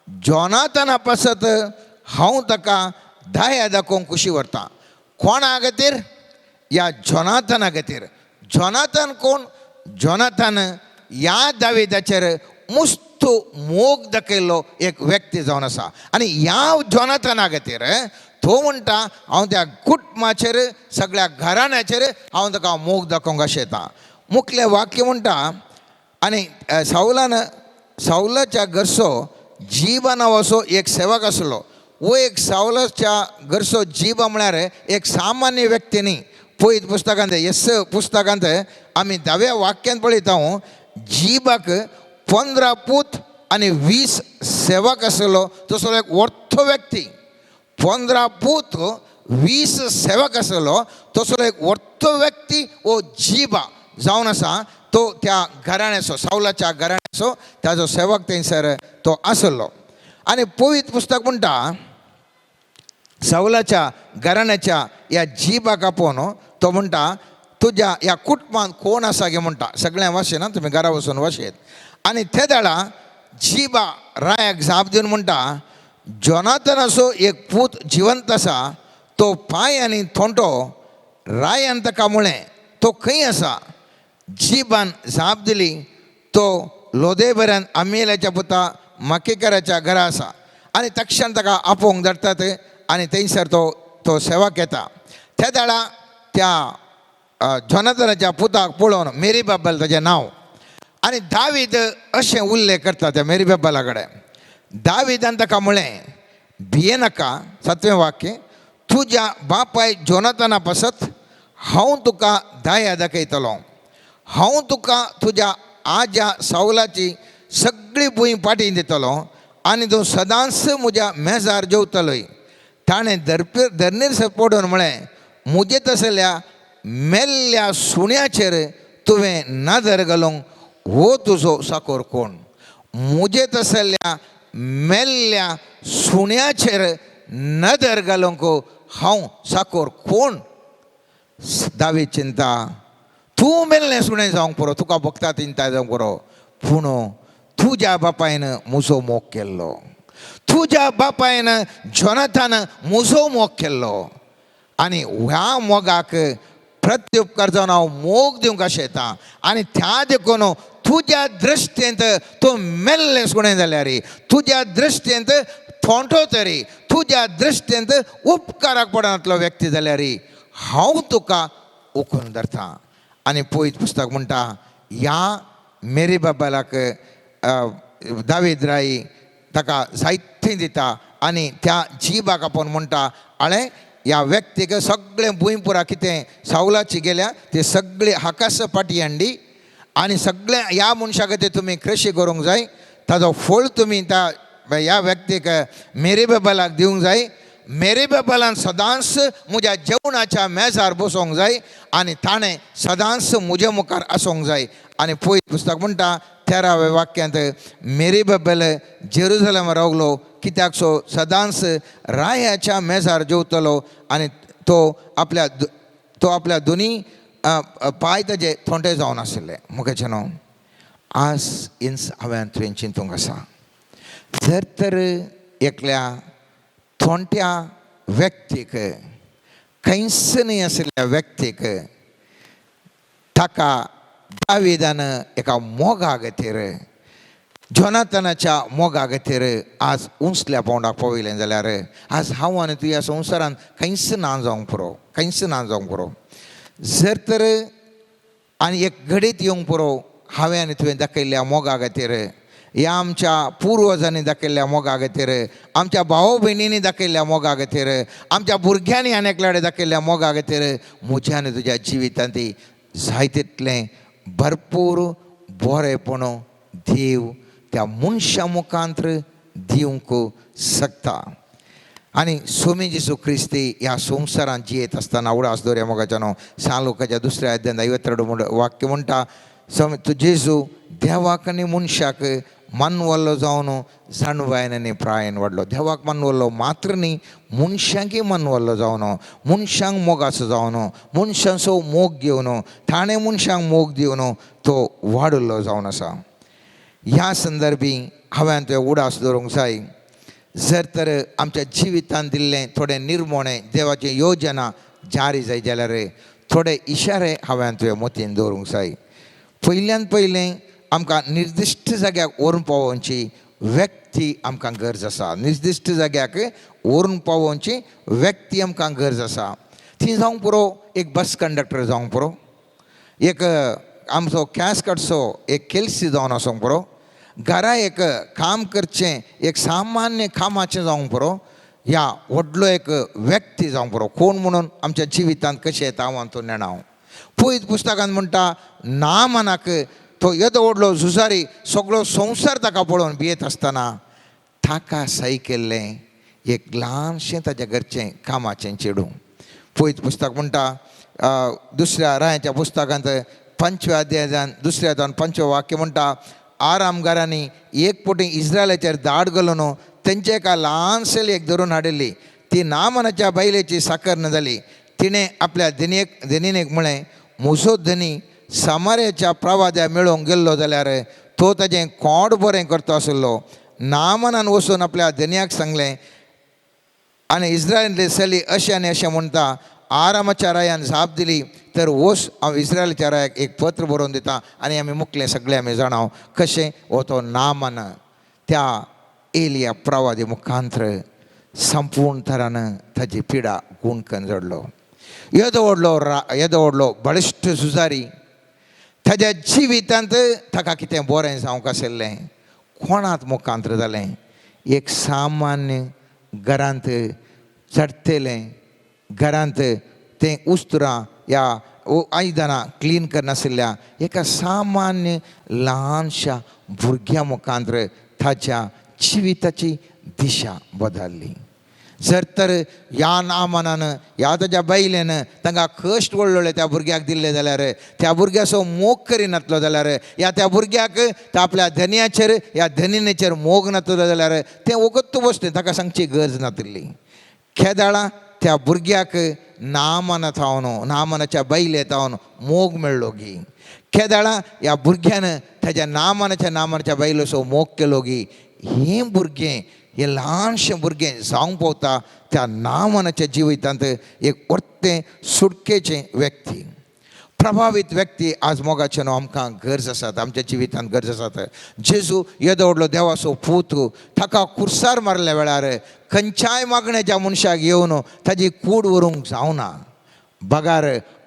जोनाथना पासत हांव ताका दया दाखोवंक खुशी व्हरता. कोणा खातीर? ह्या जोनाथना खातीर. जोनाथन कोण? जोनाथन ह्या दाविदाचेर मुस्तू मोग दाखयल्लो एक व्यक्ती जावन आसा आनी ह्या जोनाथना खातीर तो म्हणटा हांव त्या कुटुंबाचेर सगळ्या घराण्याचेर हांव ताका मोग दाखोवंक आशेता. मुखलें वाक्य म्हणटा आनी सावलान सावलाच्या घरचो जिबा नांवाचो एक सेवक आसलो. वो एक सावलाच्या घरचो जिबा म्हळ्यार एक सामान्य व्यक्ती न्ही. पयत पुस्तकांत येस पुस्तकांत आमी 10व्या वाक्यांत पळयता, जिबाक 15 पूत आनी 20 सेवक आसलो. तसो एक वर्थो व्यक्ती, 15 पूत 20 सेवक आसलो, तसो एक वर्थो व्यक्ती वो जिबा जावन आसा. तो त्या घराण्याचो, सावलाच्या घराण्याचो ताजो सेवक थंयसर तो आसलो. आनी पवित्र पुस्तक म्हणटा सावलाच्या घराण्याच्या ह्या जिबाक आपोवन तो म्हणटा तुज्या ह्या कुटुंबांत कोण आसा गे म्हणटा. सगळ्यां वाशेना तुमी घरा वचून वाशेत. आनी ते दाडा जिबा रायाक जाप दिवन म्हणटा जोनाथनाचो एक पूत जिवंत आसा, तो पांय आनी थोंटो. रायान ताका म्हळें तो खंय आसा? जिबान जाप दिली तो लोदेबऱ्यान आमेलाच्या पुता माकेकराच्या घरा आसा. आनी तक्षण ताका आपोवंक धाडटात आनी थंयसर तो तो सेवक येता. त्या दाडा त्या जोनाथनाच्या पुताक पळोवन मेरी बाब्बल ताजें नांव, आनी दावीद अशें उल्लेख करता त्या मेरी बाब्बला कडेन. दाविदान ताका म्हळें भियेनाका, 7वें वाक्य, तुज्या बापाय जोनाथना पासत हांव तुका दया दाखयतलो, हांव तुका तुज्या आज्या सावलाची सगळी भूंय पाटी दितलो आनी तूं सदांच म्हज्या मेजार जेवतलोय. ताणें धरणीर पडून म्हळें म्हजे तसल्या मेल्ल्या सुण्याचेर तुवें नदर घालूंक हो तुजो साकोर कोण? म्हजे तसल्या मेल्ल्या सुण्याचेर नदर घालूंक हांव साकोर कोण? दावी चिंता, तूं मेल्लें सुणें जावंक पुरो, तुका भोगता चिंता जावंक पुरो, पूण तुज्या बापायन म्हजो मोग केल्लो, तुज्या बापायन जोनाथान म्हजो मोग केल्लो आनी ह्या मोगाक प्रत्युपकार जावन हांव मोग दिवंक आशेता आनी त्या देखून तुज्या दृश्टींत तूं मेल्लें सुणें जाल्यार, तुज्या दृश्टींत थोंटो तरी, तुज्या दृश्टींत उपकाराक पडनातलो व्यक्ती जाल्यार हांव तुका उखून धरता. आनी पयत पुस्तक म्हणटा ह्या मेरी बाबालाक दावीद राय ताका जायतें दिता आनी त्या जिबाक आपोवन म्हणटा आळे ह्या व्यक्तीक सगळें भूंय पुरा कितें सावलाची गेल्या ते सगळे हाकास पाटी हाडली आनी सगळें ह्या मनशा खातीर तुमी कृशी करूंक जाय, ताजो फळ तुमी त्या ह्या व्यक्तीक मेरी बेबलाक दिवंक जाय, मेरी बेबलान सदांच म्हज्या जेवणाच्या मेजार बसोंक जाय आनी ताणें सदांच म्हज्या मुखार आसूंक जाय. आनी पयर पुस्तक म्हणटा 13व्या वाक्यांत मेरी बेबल जेरुजलम रावलो कित्याक सो सदांच रायाच्या मेजार जेवतलो आनी तो आपल्या दोनी पांय ताजे थोंडे जावन आशिल्ले. मुखाचें न्हू आज इन्स हांवें तुवें चिंतूंक आसा, जर तर एकल्या थोंट्या व्यक्तीक खंयच न्हय आशिल्ल्या व्यक्तीक ताका दाविदान एका मोगा खातीर जोनाथनाच्या मोगा खातीर आज उंचल्या पावंडाक पावयलें जाल्यार आज हांव आनी तुज्या संवसारांत खंयच ना जावंक पुरो, खंयच ना जावंक पुरो. जर तर आनी एक घडीत येवंक पुरो हांवें आनी तुवें दाखयल्ल्या मोगा खातीर, ह्या आमच्या पुर्वजांनी दाखयल्ल्या मोगा खातीर, आमच्या भाव भयणींनी दाखयल्ल्या मोगा खातीर, आमच्या भुरग्यांनी आनी एकल्या कडेन दाखयल्ल्या मोगा खातीर म्हज्या आनी तुज्या जिवितांत जाय तितलें भरपूर बरेपण देव त्या मनशा मुखांत दिवंक शकता. आनी स्वामी जेजू क्रिस्ती ह्या संवसारांत जियेत आसतना उडास दवरया मोगाच्या न्हू सान लोकाच्या दुसऱ्या अध्यायांत 52 वाक्य म्हणटा स्वामी तूं जेजू देवाक आनी मनशाक मानवल्लो जावन जाणवायन आनी प्रायेन वाडलो. देवाक मानवल्लो मात्र न्ही मनशांकय मानवल्लो जावन मनशांक मोगाचो जावन मनशांचो मोग घेवन ताणें मनशांक मोग दिवन तो वाडलो जावन आसा. ह्या संदर्भी हांवें तुवें उडास दवरूंक जाय. जर तर आमच्या जिवितांत दिल्लें थोडें निर्मोणें देवाची योजना जारी जाय जाल्यार थोडे इशारे हांवें तुवें मतीन दवरूंक जाय. पयल्यान पयलें आमकां निर्दिश्ट जाग्याक व्हरून पावोवची व्यक्ती आमकां गरज आसा, निर्दिश्ट जाग्याक व्हरून पावोवची व्यक्ती आमकां गरज आसा. ती जावंक पुरो एक बस कंडक्टर जावंक पुरो, एक आमचो कॅश काडचो एक केलसी जावन आसूंक पुरो, घरा एक काम करचें एक सामान्य कामाचें जावंक पुरो, ह्या व्हडलो एक व्यक्ती जावंक पुरो. कोण म्हणून आमच्या जिवितांत कशें येता हांव तो नेणा. पयत पुस्तकांत म्हणटा नामानाक तो येदो व्हडलो झुजारी सगळो संवसार ताका पळोवन भियेत आसतना ताका सही केल्लें एक ल्हानशें ताच्या घरचें कामाचें चेडूं. पयत पुस्तक म्हणटा दुसऱ्या रायाच्या पुस्तकांत 5व्या अध्यायान दुसऱ्या अध्यायान 5वें वाक्य म्हणटा आरामगारांनी एक पटी इस्रायलाचेर धाड घालून तेंचे एका ल्हान चलयेक धरून हाडिल्ली. ती नामनाच्या बायलेची साकर न जाली. तिणें आपल्या धनिनेक म्हळें म्हजो धनी सामार्याच्या प्रवाद्या मेळोवंक गेल्लो जाल्यार तो ताजें कोण बरें करता आशिल्लो. नामनान वचून आपल्या धनयाक सांगलें आनी इस्रायलांतली चली अशें आनी अशें म्हणटा. आरामाच्या रायान जाप दिली तर वच हांव इस्रायलाच्या रायाक एक पत्र बरोवन दिता. आनी आमी मुकलें सगळें आमी जाणा कशें हो तो नामन त्या एलिया प्रवादी मुखांत्र संपूर्ण तरान ताजी पिडा गुणकन जडलो. येदो व्हडलो बळिश्ट झुजारी ताज्या जिवितांत ताका कितें बरें जावंक आशिल्लें कोणांत मुखांत्र जालें एक सामान्य घरांत चडटेलें घरांत तें उस्तुरां ह्या आयदनां क्लीन करनाशिल्ल्या एका सामान्य ल्हानशा भुरग्या मुखांत्र ताच्या जिविताची दिशा बदल्ली. जर तर ह्या नामानान ह्या ताच्या बायलेन तांकां कश्ट व्हडले त्या भुरग्याक दिल्ले जाल्यार त्या भुरग्याचो मोग करिनातलो जाल्यार ह्या त्या भुरग्याक त्या आपल्या धनयाचेर ह्या धनिनेचेर मोग नातलो जाल्यार तें वगत बसलें ताका सांगची गरज नातिल्ली. खेदाळां त्या भुरग्याक नामना थावन नामनाच्या बायले थावन मोग मेळ्ळो गी. खेदाळां ह्या भुरग्यान ताच्या नामनाच्या बायलेचो मोग केलो गी. हें भुरगें हें ल्हानशें भुरगें जावंक पावता त्या नामनाच्या जिवितांत एक वर्तें सुटकेचें व्यक्ती प्रभावीत व्यक्ती आज मोगाचें न्हू आमकां गरज आसात, आमच्या जिवितांत गरज आसात. जेजू येदो व्हडलो देवाचो पूत ताका कुर्सार मारल्या वेळार खंयच्याय मागण्याच्या मनशाक येवन ताजी कूड व्हरूंक जावना. बगार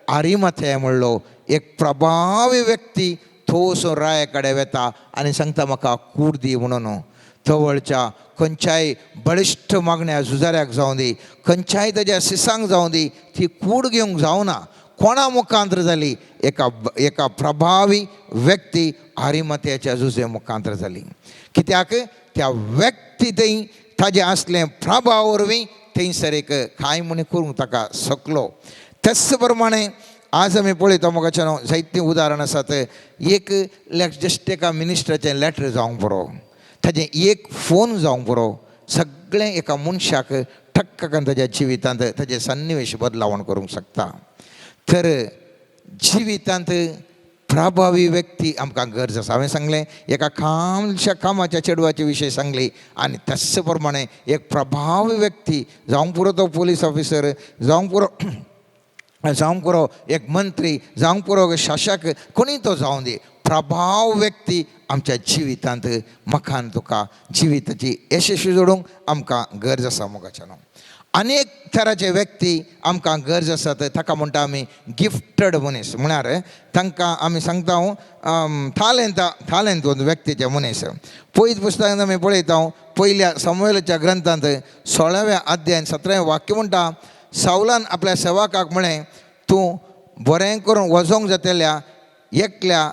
आरिमाथे म्हणलो एक प्रभावी व्यक्ती थोसो राया कडेन वेता आनी सांगता म्हाका कूड दी म्हणून. तवळच्या खंयच्याय बळिश्ट मागण्या झुजाऱ्याक जावं दी, खंयच्याय ताज्या सिसांक जावं दी, ती कूड घेवंक जावना. कोणा मुखांतर जाली? एका एका प्रभावी व्यक्ती आरिमत्याच्या जुजे मुखांतर जाली. कित्याक त्या व्यक्ती थंय ताजें आसलें प्रभाव वरवीं थंयसर एक कांय म्हण करूंक ताका शकलो. तेच प्रमाणे आज आमी पळयता मोगाच्यान जायतीं उदाहरणां आसात. एक जस्ट एका मिनिस्टराचें लॅटर जावंक पुरो, ताजें एक फोन जावंक पुरो, सगळें एका मनशाक ठक्क करून ताज्या जिवितांत ताजें सन्निवेश बदलावण करूंक शकता. तर जिवितांत प्रभावी व्यक्ती आमकां गरज आसा. हांवें सांगलें एका खामशा कामाच्या चेडवाचे विशय सांगली आनी तस प्रमाणे एक प्रभावी व्यक्ती जावंक पुरो, तो पोलीस ऑफिसर जावंक पुरो, जावंक पुरो एक मंत्री जावंक पुरो, शासक कोणी तो जावं दी, प्रभाव व्यक्ती आमच्या जिवितांत म्हाका आनी तुका जिविताची यशस्वी जोडूंक आमकां गरज आसा. मोगाच्यान अनेक तराचे व्यक्ती आमकां गरज आसात. ताका म्हणटा आमी गिफ्टड मनीस, म्हळ्यार तांकां आमी सांगता थालेंत थालेंत व्यक्तीचे मनीस. पयत पुस्तकांत आमी पळयता पयल्या सामुएलाच्या ग्रंथांत 16व्या अध्यायान 17व्या वाक्य म्हणटा, सावलान आपल्या सेवकाक म्हळें, तूं बरें करून वजोंक जातल्या एकल्या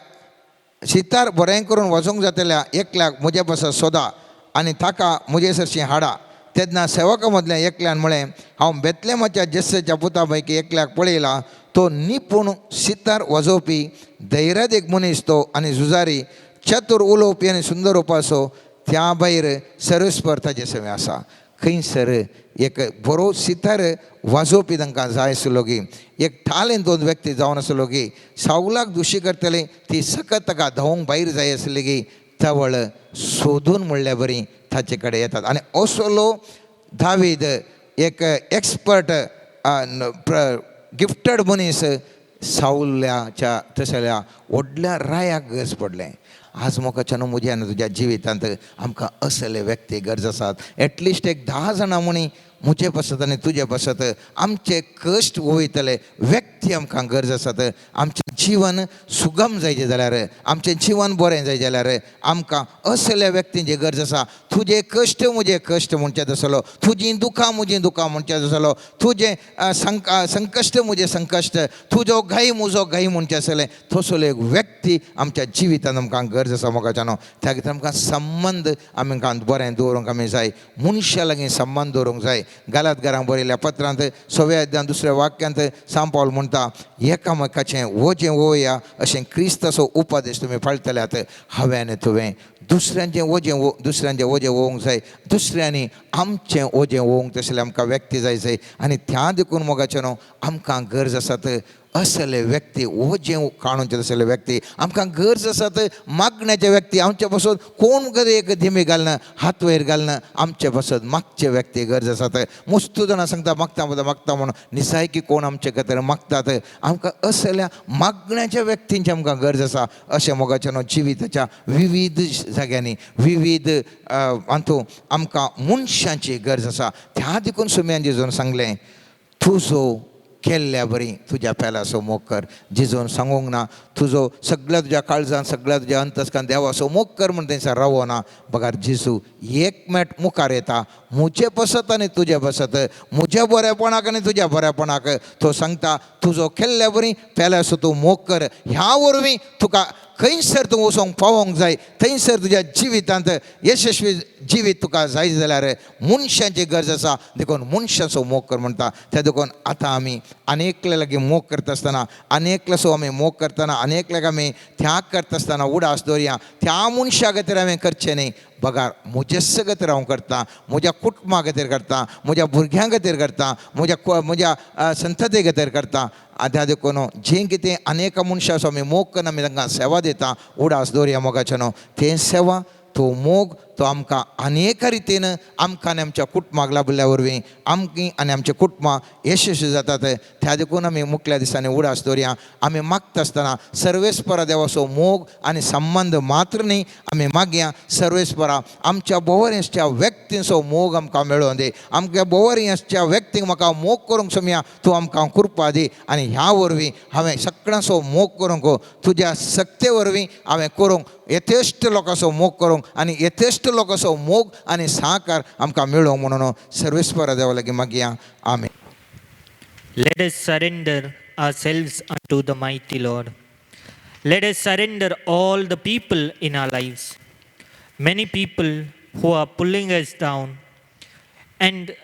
सितार बरें करून वजोंक जातल्या एकल्याक म्हज्या पासत सोदा आनी ताका म्हजे सरशीं हाडा. तेन्ना सेवका मदल्या एकल्यान म्हळें, हांव बेतलेमाच्या जेस्सेच्या पुता पैकी एकल्याक पळयला, तो निपूण सितार वाजोवपी धैर्यादीक मनीस तो आनी झुजारी, चतुर उलोवपी आनी सुंदर उपासो, त्या भायर सर्वेस्पर ताजे सवें आसा. खंयसर एक बरो सितार वाजोवपी तांकां जाय आसलो की, एक टालेंत दोन व्यक्ती जावन आसलो की सावलाक दुशी करतले ती सकत ताका धांवूंक भायर जाय आसली की तवळ सोदून म्हणल्या बरी ताचे कडेन येतात. आनी असलो दावीद एक एक्सपर्ट गिफ्टड मनीस सावल्याच्या तसल्या व्हडल्या रायाक गरज पडलें. आज मोकाच्यान म्हज्या आनी तुज्या जिवितांत आमकां असले व्यक्ती गरज आसात. एटलिस्ट एक 10 जाणां म्हणी म्हजे पासत आनी तुजे पासत आमचे कश्ट वयतले व्यक्ती आमकां गरज आसात. आमचें जिवन सुगम जायचें जाल्यार, आमचें जिवन बरें जाय जाल्यार आमकां असल्या व्यक्तींची गरज आसा. तुजे कश्ट म्हजे कश्ट म्हणचे तसलो, तुजीं दुखां म्हजीं दुखां म्हणचे तसलो, तुजें संकश्ट म्हजें संकश्ट, तुजो घाई म्हजो घाई म्हणचें आसलें तसलो एक व्यक्ती आमच्या जिवितांत आमकां गरज आसा. मोगाच्यानो त्या खातीर आमकां संबंद आमकां बरें दवरूंक आमी जाय, मनशा लागीं संबंद दवरूंक जाय. गालात घरांक बरयल्या पत्रांत 6व्या अध्यायांत 2ऱ्या वाक्यांत सांत पावल म्हणटा, एकामेकाचें वजें वोवया अशें क्रिस्ताचो उपदेश तुमी पाळटल्यात. हांवें आनी तुवें दुसऱ्यांचें वजें दुसऱ्यांचें वजें वोवंक जाय, दुसऱ्यांनी आमचें वजें वोवंक तसले आमकां व्यक्ती जाय जाय. आनी त्या देखून मोगाचें न्हू आमकां गरज आसात असले व्यक्ती, वजें काडूनचे तसले व्यक्ती आमकां गरज आसात. मागण्याचे व्यक्ती आमचे पासून कोण कधी एक धिमी घालना, हात वयर घालना, आमचे पासून मागचे व्यक्ती गरज आसात. मस्तू जाणां सांगता मागता मागता मागता म्हणून निसायकी कोण आमचे खातीर मागतात. आमकां असल्या मागण्याच्या व्यक्तींची आमकां गरज आसा. अशें मोगाचें न्हू जिविताच्या विविध जाग्यांनी विविध हातूंत आमकां मनशांची गरज आसा. त्या देखून सुम्यान जेजून सांगलें, तुजो केल्ल्या बरी तुज्या पेलाचो मोग कर. जेजून सांगूंक ना तुजो सगळ्या तुज्या काळजान सगळ्या तुज्या अंतस्कान देवाचो मोग कर म्हण तेंच्या रावो ना. बगार जेजू एक मेट मुखार येता, म्हजे पसत आनी तुजे पसत, म्हज्या बरेपणाक आनी तुज्या बरेपणाक. तो सांगता तुजो केल्ल्या बरी पेलाचो तूं मोग कर. ह्या वरवीं तुका खंयसर तूं वचोंक पावोंक जाय थंयसर तुज्या जिवितांत यशस्वी जिवीत तुका जाय जाल्यार मनशांची गरज आसा. देखून मनशाचो मोग कर म्हणटा. त्या देखून आतां आमी आनी एकल्या लागीं मोग करता आसतना, आनी एकल्याचो आमी मोग करतना, आनी एकल्याक आमी त्याग करता आसतना उडास दवरया त्या मनशा खातीर हांवें करचें न्ही, बगार म्हजे खातीर हांव करतां, म्हज्या कुटुंबा खातीर करतां, म्हज्या भुरग्यां खातीर करतां, म्हज्या म्हज्या संतती खातीर करतां. आतां देखून जें कितें अनेक मनशाचो आमी मोग करून आमी तांकां सेवा दिता, उडास दवरया मोगाचें न्हू तें सेवा तो मोग तो आमकां अनेक रितीन आमकां आनी आमच्या कुटुंबाक लाबिल्ल्या वरवीं आमकी आनी आमच्या कुटुंबां यशस्वी जातात. त्या देखून आमी मुखल्या दिसांनी उडास दवरया. आमी मागता आसतना सर्वेस्परा देवाचो मोग आनी संबंद मात्र न्ही, आमी मागया सर्वेस्परा आमच्या भोंवरी व्यक्तींचो मोग आमकां मेळोवन दी, आमच्या भोंवरी व्यक्तींक म्हाका मोग करूंक सोमया तूं आमकां कृपा दी. आनी ह्या वरवीं हांवें सगळ्यांचो मोग करूंक तुज्या सक्ते वरवीं हांवें करूंक यथेश्ट लोकांचो मोग करूंक आनी यथेश्ट क्रिस्टलो कसो मोग आनी साकार आमकां मेळो म्हणून सर्वेस्पर देवा लागीं मागया. आमेन. Let us surrender ourselves unto the mighty Lord. Let us surrender all the people in our lives. Many people who are pulling us down, and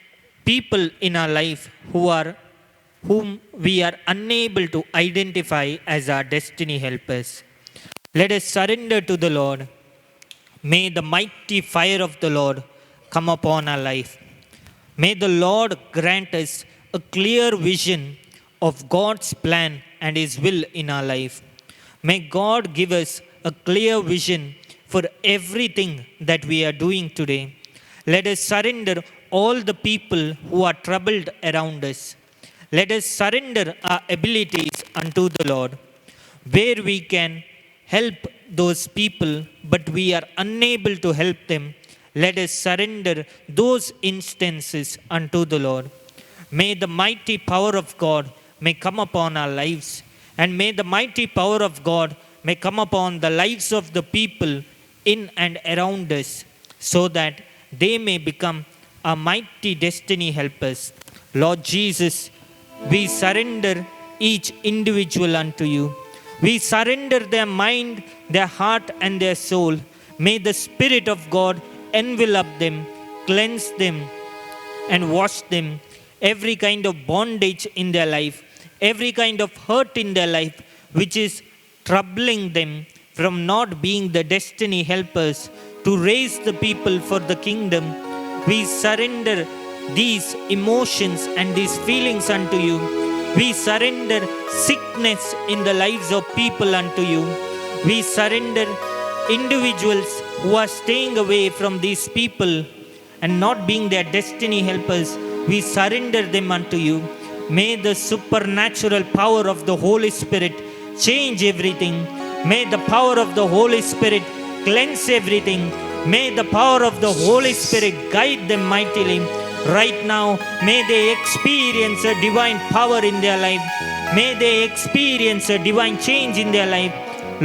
people in our life whom we are unable to identify as our destiny helpers. Let us surrender to the Lord. May the mighty fire of the Lord come upon our life. May the Lord grant us a clear vision of God's plan and His will in our life. May God give us a clear vision for everything that we are doing today. Let us surrender all the people who are troubled around us. Let us surrender our abilities unto the Lord. Where we can help those people, but we are unable to help them, let us surrender those instances unto the Lord. May the mighty power of God may come upon our lives, and may the mighty power of God may come upon the lives of the people in and around us, so that they may become our mighty destiny helpers. Lord Jesus, we surrender each individual unto you. We surrender their mind, their heart, and their soul. May the Spirit of God envelop them, cleanse them, and wash them. Every kind of bondage in their life, every kind of hurt in their life, which is troubling them from not being the destiny helpers to raise the people for the kingdom. We surrender these emotions and these feelings unto you. We surrender sickness in the lives of people unto you. We surrender individuals who are staying away from these people and not being their destiny helpers. We surrender them unto you. May the supernatural power of the Holy Spirit change everything. May the power of the Holy Spirit cleanse everything. May the power of the Holy Spirit guide them mightily. Right now, may they experience a divine power in their life. May they experience a divine change in their life.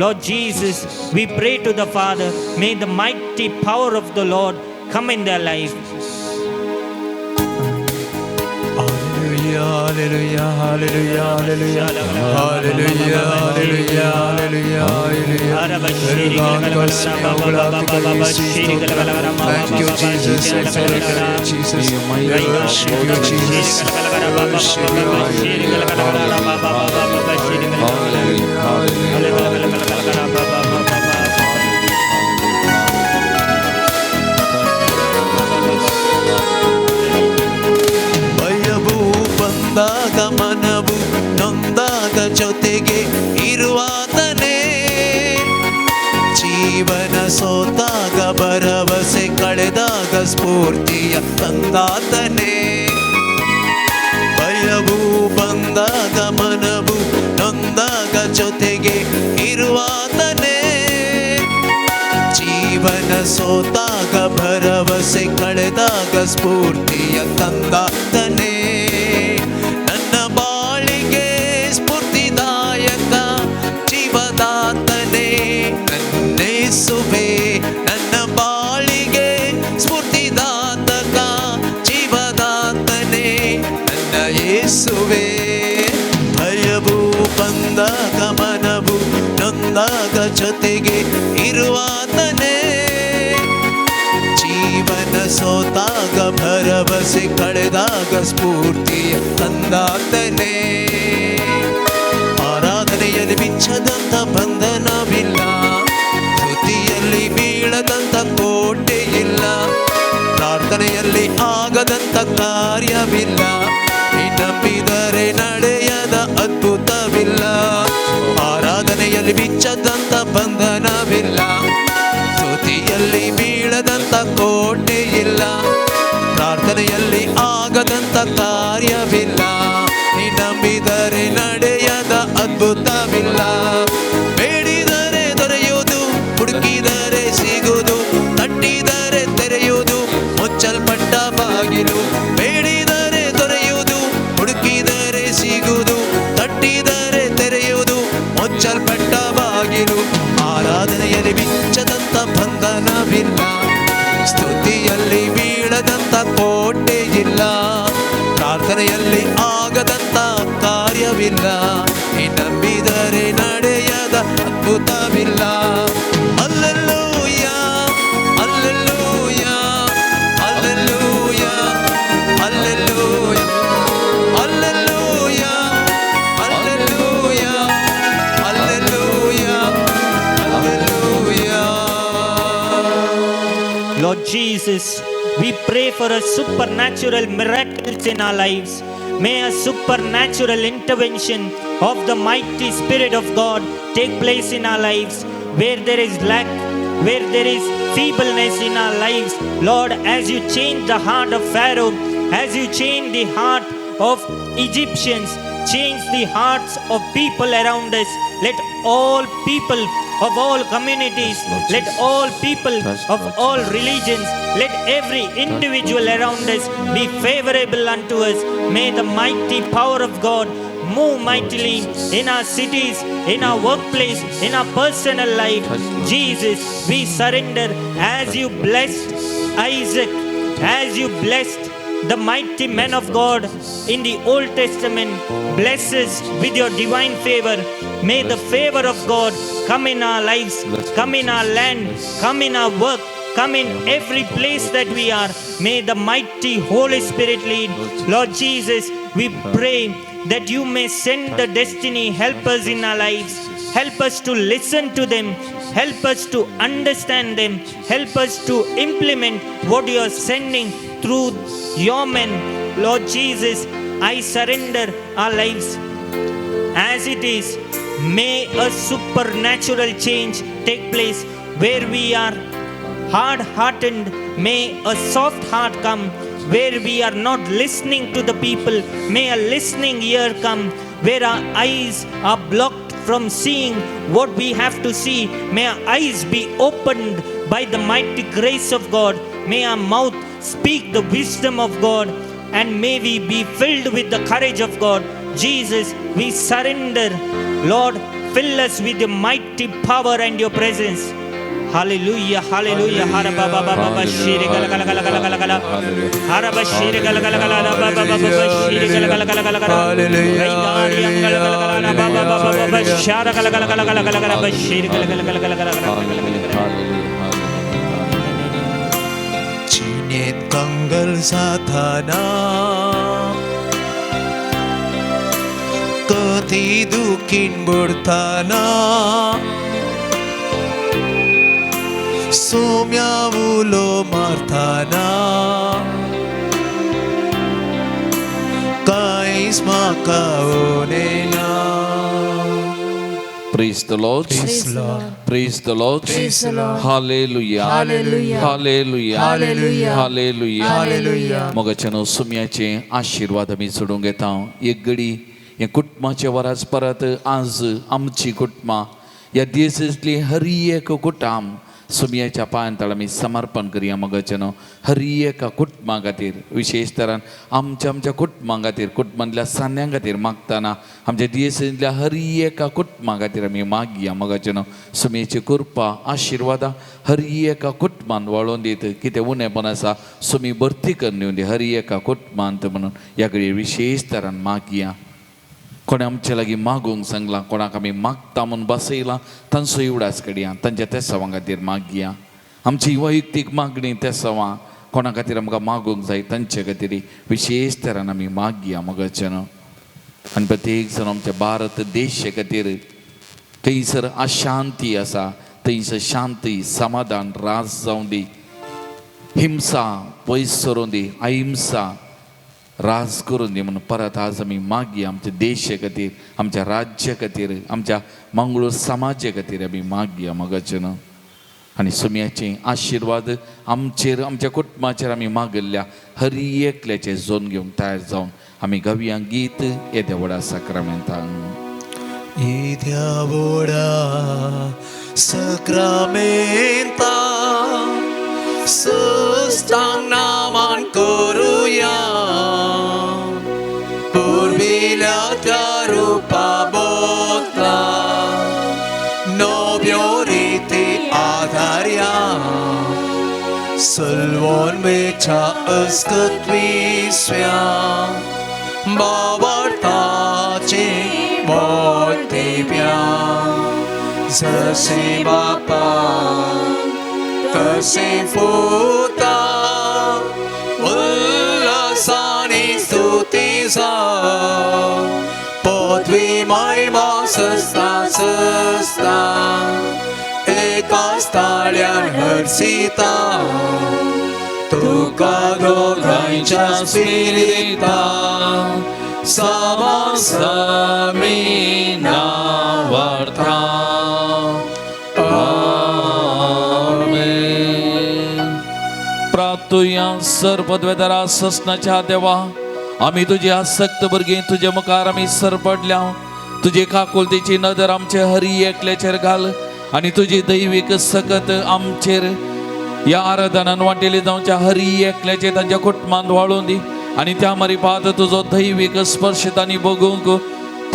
Lord Jesus, we pray to the Father, may the mighty power of the Lord come in their life. Hallelujah, hallelujah, hallelujah, hallelujah, hallelujah, hallelujah, hallelujah, hallelujah. Thank you, Jesus. Thank you, Jesus. We worship you, Jesus. We worship you. Hallelujah. Hallelujah. ಭಯವು ಬಂದಾಗ ಮನವು ನೊಂದಾಗ ಜೊತೆಗೆ ಇರುವಾತನೇ. ಜೀವನ ಸೋತಾಗ ಭರವಸೆ ಕಳೆದಾಗ ಸ್ಫೂರ್ತಿಯ ತಂದಾತನೇ. ಭಯವು ಬಂದಾಗ ಮನವು ನೊಂದಾಗ ಜೊತೆಗೆ ಇರುವಾತನೇ. ಜೀವನ ಸೋತಾಗ ಭರವಸೆ ಕಳೆದಾಗ ಸ್ಫೂರ್ತಿಯ ತಂದಾತನೇ. ನನ್ನ ಬಾಳಿಗೆ ಸ್ಫೂರ್ತಿದಾಯಕ ಜೀವದಾತನೇ ನನ್ನೇಸುವೆ. ನನ್ನ ಬಾಳಿಗೆ ಸ್ಫೂರ್ತಿದಾತಕ ಜೀವದಾತನೇ ನನ್ನ ಯೇಸುವೆ. ಭಯವು ಬಂದಾಗ ಮನವು ನೊಂದಾಗ ಜೊತೆಗೆ ಇರುವಾತನೇ. ಜೀವನ ಸೋತಾಗ ಭರವಸೆ ಕಳೆದಾಗ ಸ್ಫೂರ್ತಿಯ ತಂದಾತನೇ. ಆರಾಧನೆಯಲ್ಲಿ ಬಿಚ್ಚದಂತ ಬಂಧನವಿಲ್ಲ, ಸ್ತುತಿಯಲ್ಲಿ ಬೀಳದಂತ ಕೋಟೆ ಇಲ್ಲ, ಪ್ರಾರ್ಥನೆಯಲ್ಲಿ ಆಗದಂತ ಕಾರ್ಯವಿಲ್ಲ, ನೀ ನಂಬಿದರೆ ನಡೆಯದ ಅದ್ಭುತವಿಲ್ಲ. ಆರಾಧನೆಯಲ್ಲಿ ಬಿಚ್ಚದಂತ ಬಂಧನವಿಲ್ಲ, ಸ್ತುತಿಯಲ್ಲಿ ಬೀಳದಂತ ಕೋಟೆ ಇಲ್ಲ, ಪ್ರಾರ್ಥನೆಯಲ್ಲಿ ಆಗದಂತ ಕಾರ್ಯವಿಲ್ಲ, ನೀ ನಂಬಿದರೆ ನಡೆಯದ ಅದ್ಭುತವಿಲ್ಲ. ಬೇಡಿದರೆ ದೊರೆಯುವುದು, ಹುಡುಕಿದರೆ ಸಿಗುವುದು, ತಟ್ಟಿದರೆ ತೆರೆಯುವುದು ಮುಚ್ಚಲ್ಪಟ್ಟ ಬಾಗಿಲು. ಬೇಡಿದರೆ ದೊರೆಯುವುದು, ಹುಡುಕಿದರೆ ಸಿಗುವುದು, ತಟ್ಟಿದರೆ ತೆರೆಯುವುದು ಮುಚ್ಚಲ್ಪಟ್ಟ ಬಾಗಿಲು. ಆರಾಧನೆಯಲ್ಲಿ ಬಿಚ್ಚದಂತ ಬಂಧನವಿಲ್ಲ. ಪ್ರಾರ್ಥನೆಯಲ್ಲಿ ಆಗದಂತ ಕಾರ್ಯವಿಲ್ಲ, ನೀ ನಂಬಿದರೆ ನಡೆಯದ ಅದ್ಭುತವಿಲ್ಲ. Alleluia, alleluia, alleluia, alleluia, alleluia, alleluia, alleluia, alleluia. Lord Jesus, we pray for a supernatural miracles in our lives. May a supernatural intervention of the mighty Spirit of God take place in our lives. Where there is lack, where there is feebleness in our lives, Lord, as you change the heart of Pharaoh, as you change the heart of Egyptians, change the hearts of people around us. Let all people of all communities, Lord let Jesus. all people Touch, of Lord all Jesus. religions, let every individual around us be favorable unto us. May the mighty power of God move mightily Jesus. in our cities, in our workplace, in our personal life. Touch, Lord Jesus, we surrender as you Lord blessed Jesus. Isaac, as you blessed the mighty men of God in the Old Testament. Bless us with your divine favor. May the favor of God come in our lives, Bless, come in our Jesus. land, Bless. come in our work, come in every place that we are. May the mighty Holy Spirit lead. Lord Jesus, we pray that you may send the destiny helpers in our lives. Help us to listen to them. Help us to understand them. Help us to implement what you are sending through your men. Lord Jesus, I surrender our lives as it is. May a supernatural change take place where we are hard heartened. May a soft heart come. Where we are not listening to the people, may a listening ear come. Where our eyes are blocked from seeing what we have to see, may our eyes be opened by the mighty grace of God. May our mouth speak the wisdom of God, and may we be filled with the courage of God. Jesus, we surrender. Lord, fill us with your mighty power and your presence. Hallelujah, hallelujah. Hara ba ba ba ba ba shiri gala gala gala gala gala gala. Hara ba shiri gala gala gala la ba ba ba ba ba shiri gala gala gala gala gala. Hallelujah, Raigari ang gala gala gala la ba ba ba ba ba ba shara gala gala gala gala gala gala ba shiri gala gala gala gala gala gala gala gala gala. जिणेत कंगल जाताना कधी दुखीन बुडताना सोम्या उलो मारताना कांयच म्हाका उणें. Praise the Lord. Praise the Lord. Praise the Lord. Praise the Lord. Hallelujah. Hallelujah. Hallelujah. Hallelujah. Hallelujah. Hallelujah. मोगाच्यानो सुम्याचे आशिर्वाद आमी सोडूंक घेता. एक घडी हे कुटुंबाचे वरास परत आज आमची कुटुंबां ह्या देशांतली हर एक कुटुंब सुम्याच्या पांयां तळा आमी समर्पण करया. मोगाच्यानो हर एका कुटुंबा खातीर, विशेष तरान आमच्या आमच्या कुटुंबां खातीर, कुटुंबांतल्या सान्यां खातीर मागतना आमच्या देशांतल्या हर एका कुटुंबा खातीर आमी मागया. मोगाच्यानो सुम्याची कृपा आशिर्वादां हर एका कुटुंबान वळोवन दीत. कितें उणेपण आसा सुमी भरती करून दिवं दी हर एका कुटुंबांत म्हणून ह्या घडये विशेष तरान मागया. कोणें आमचे लागीं मागूंक सांगलां, कोणाक आमी मागता म्हूण बसयलां तांचो इवडास कडया, तांच्या तेसांवां खातीर मागया. आमची वैयक्तीक मागणी तेसांवां कोणा खातीर आमकां मागूंक जाय तांचे खातीर विशेष तरान आमी मागया. मोगाच्यानो आनी प्रत्येक जाण आमच्या भारत देशा खातीर थंयसर अशांती आसा थंयसर शांती समाधान रास जावं दी, हिंसा पयस सरून दी, अहिंसा राज करून दी म्हणून परत आज आमी मागया. आमच्या देशा खातीर, आमच्या राज्या खातीर, आमच्या मंगळूर समाजा खातीर आमी मागया. मोगाच्यानो आनी सुम्याचे आशिर्वाद आमचेर आमच्या कुटुंबाचेर आमी मागिल्ल्या हर एकल्याचे जोन घेवंक तयार जावन आमी गावया गीत येद्या व्हडा साक्रामेंतान. येद्या व्हडा सक्रामेंता सस्तांग नामान करुया, पुर्विल्या त्या रुपा बदला नव्यो रिती आधार्या, सलवोन वेच्या अस्कत विस्व्या. बाबर्ताची मोठेप्या जसे बापा तसे पुता उल्हासाने स्तुती जाव पदवी महिमा सस्ता सस्ता एकाच ताळ्यान हर्षिता तुका दोगांच्या स्पिरिता सामी नावार्था. आमेन. प्राप्तुया सर्वपदवेदारा ससनाच्या देवा, आमी तुजी आसक्त भुरगीं तुजे मुखार आमी सरपडल्या. तुजी काकुलतीची नदर आमचे हरी एकल्याचेर घाल आनी तुजी दैवीक सकत आमचेर ह्या आराधनान वांटेली जावच्या हरी एकल्याचे तांच्या कुटुंबांत वाळून दी आनी त्या मारिपात तुजो दैवीक स्पर्श तांणी बगूंक,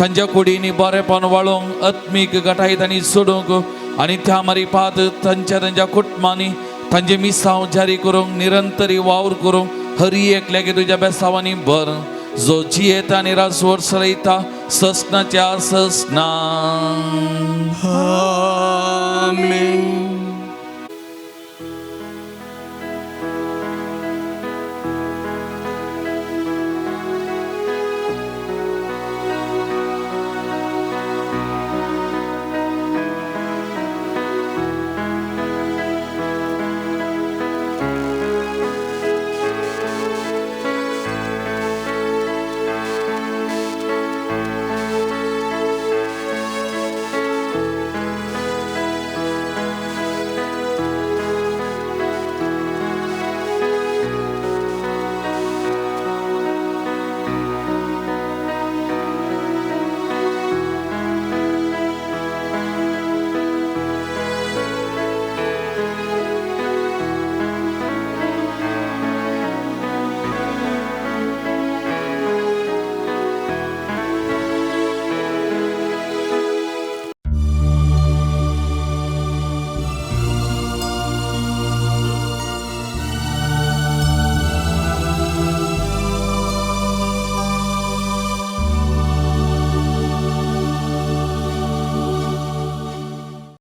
तांच्या कुडींनी बरेपण वाळोवंक, आत्मीक गटाय तांणी सोडूंक आनी त्या मारिपात तांच्या तांच्या कुटुंबांनी तांचे मिसांव जारी करूंक, निरंतरी वावर करूंक हरी एकल्याक तुज्या बेसावांनी भर, जो जियेता आनी राजवट चलयता ससनाच्या ससना. आमेन.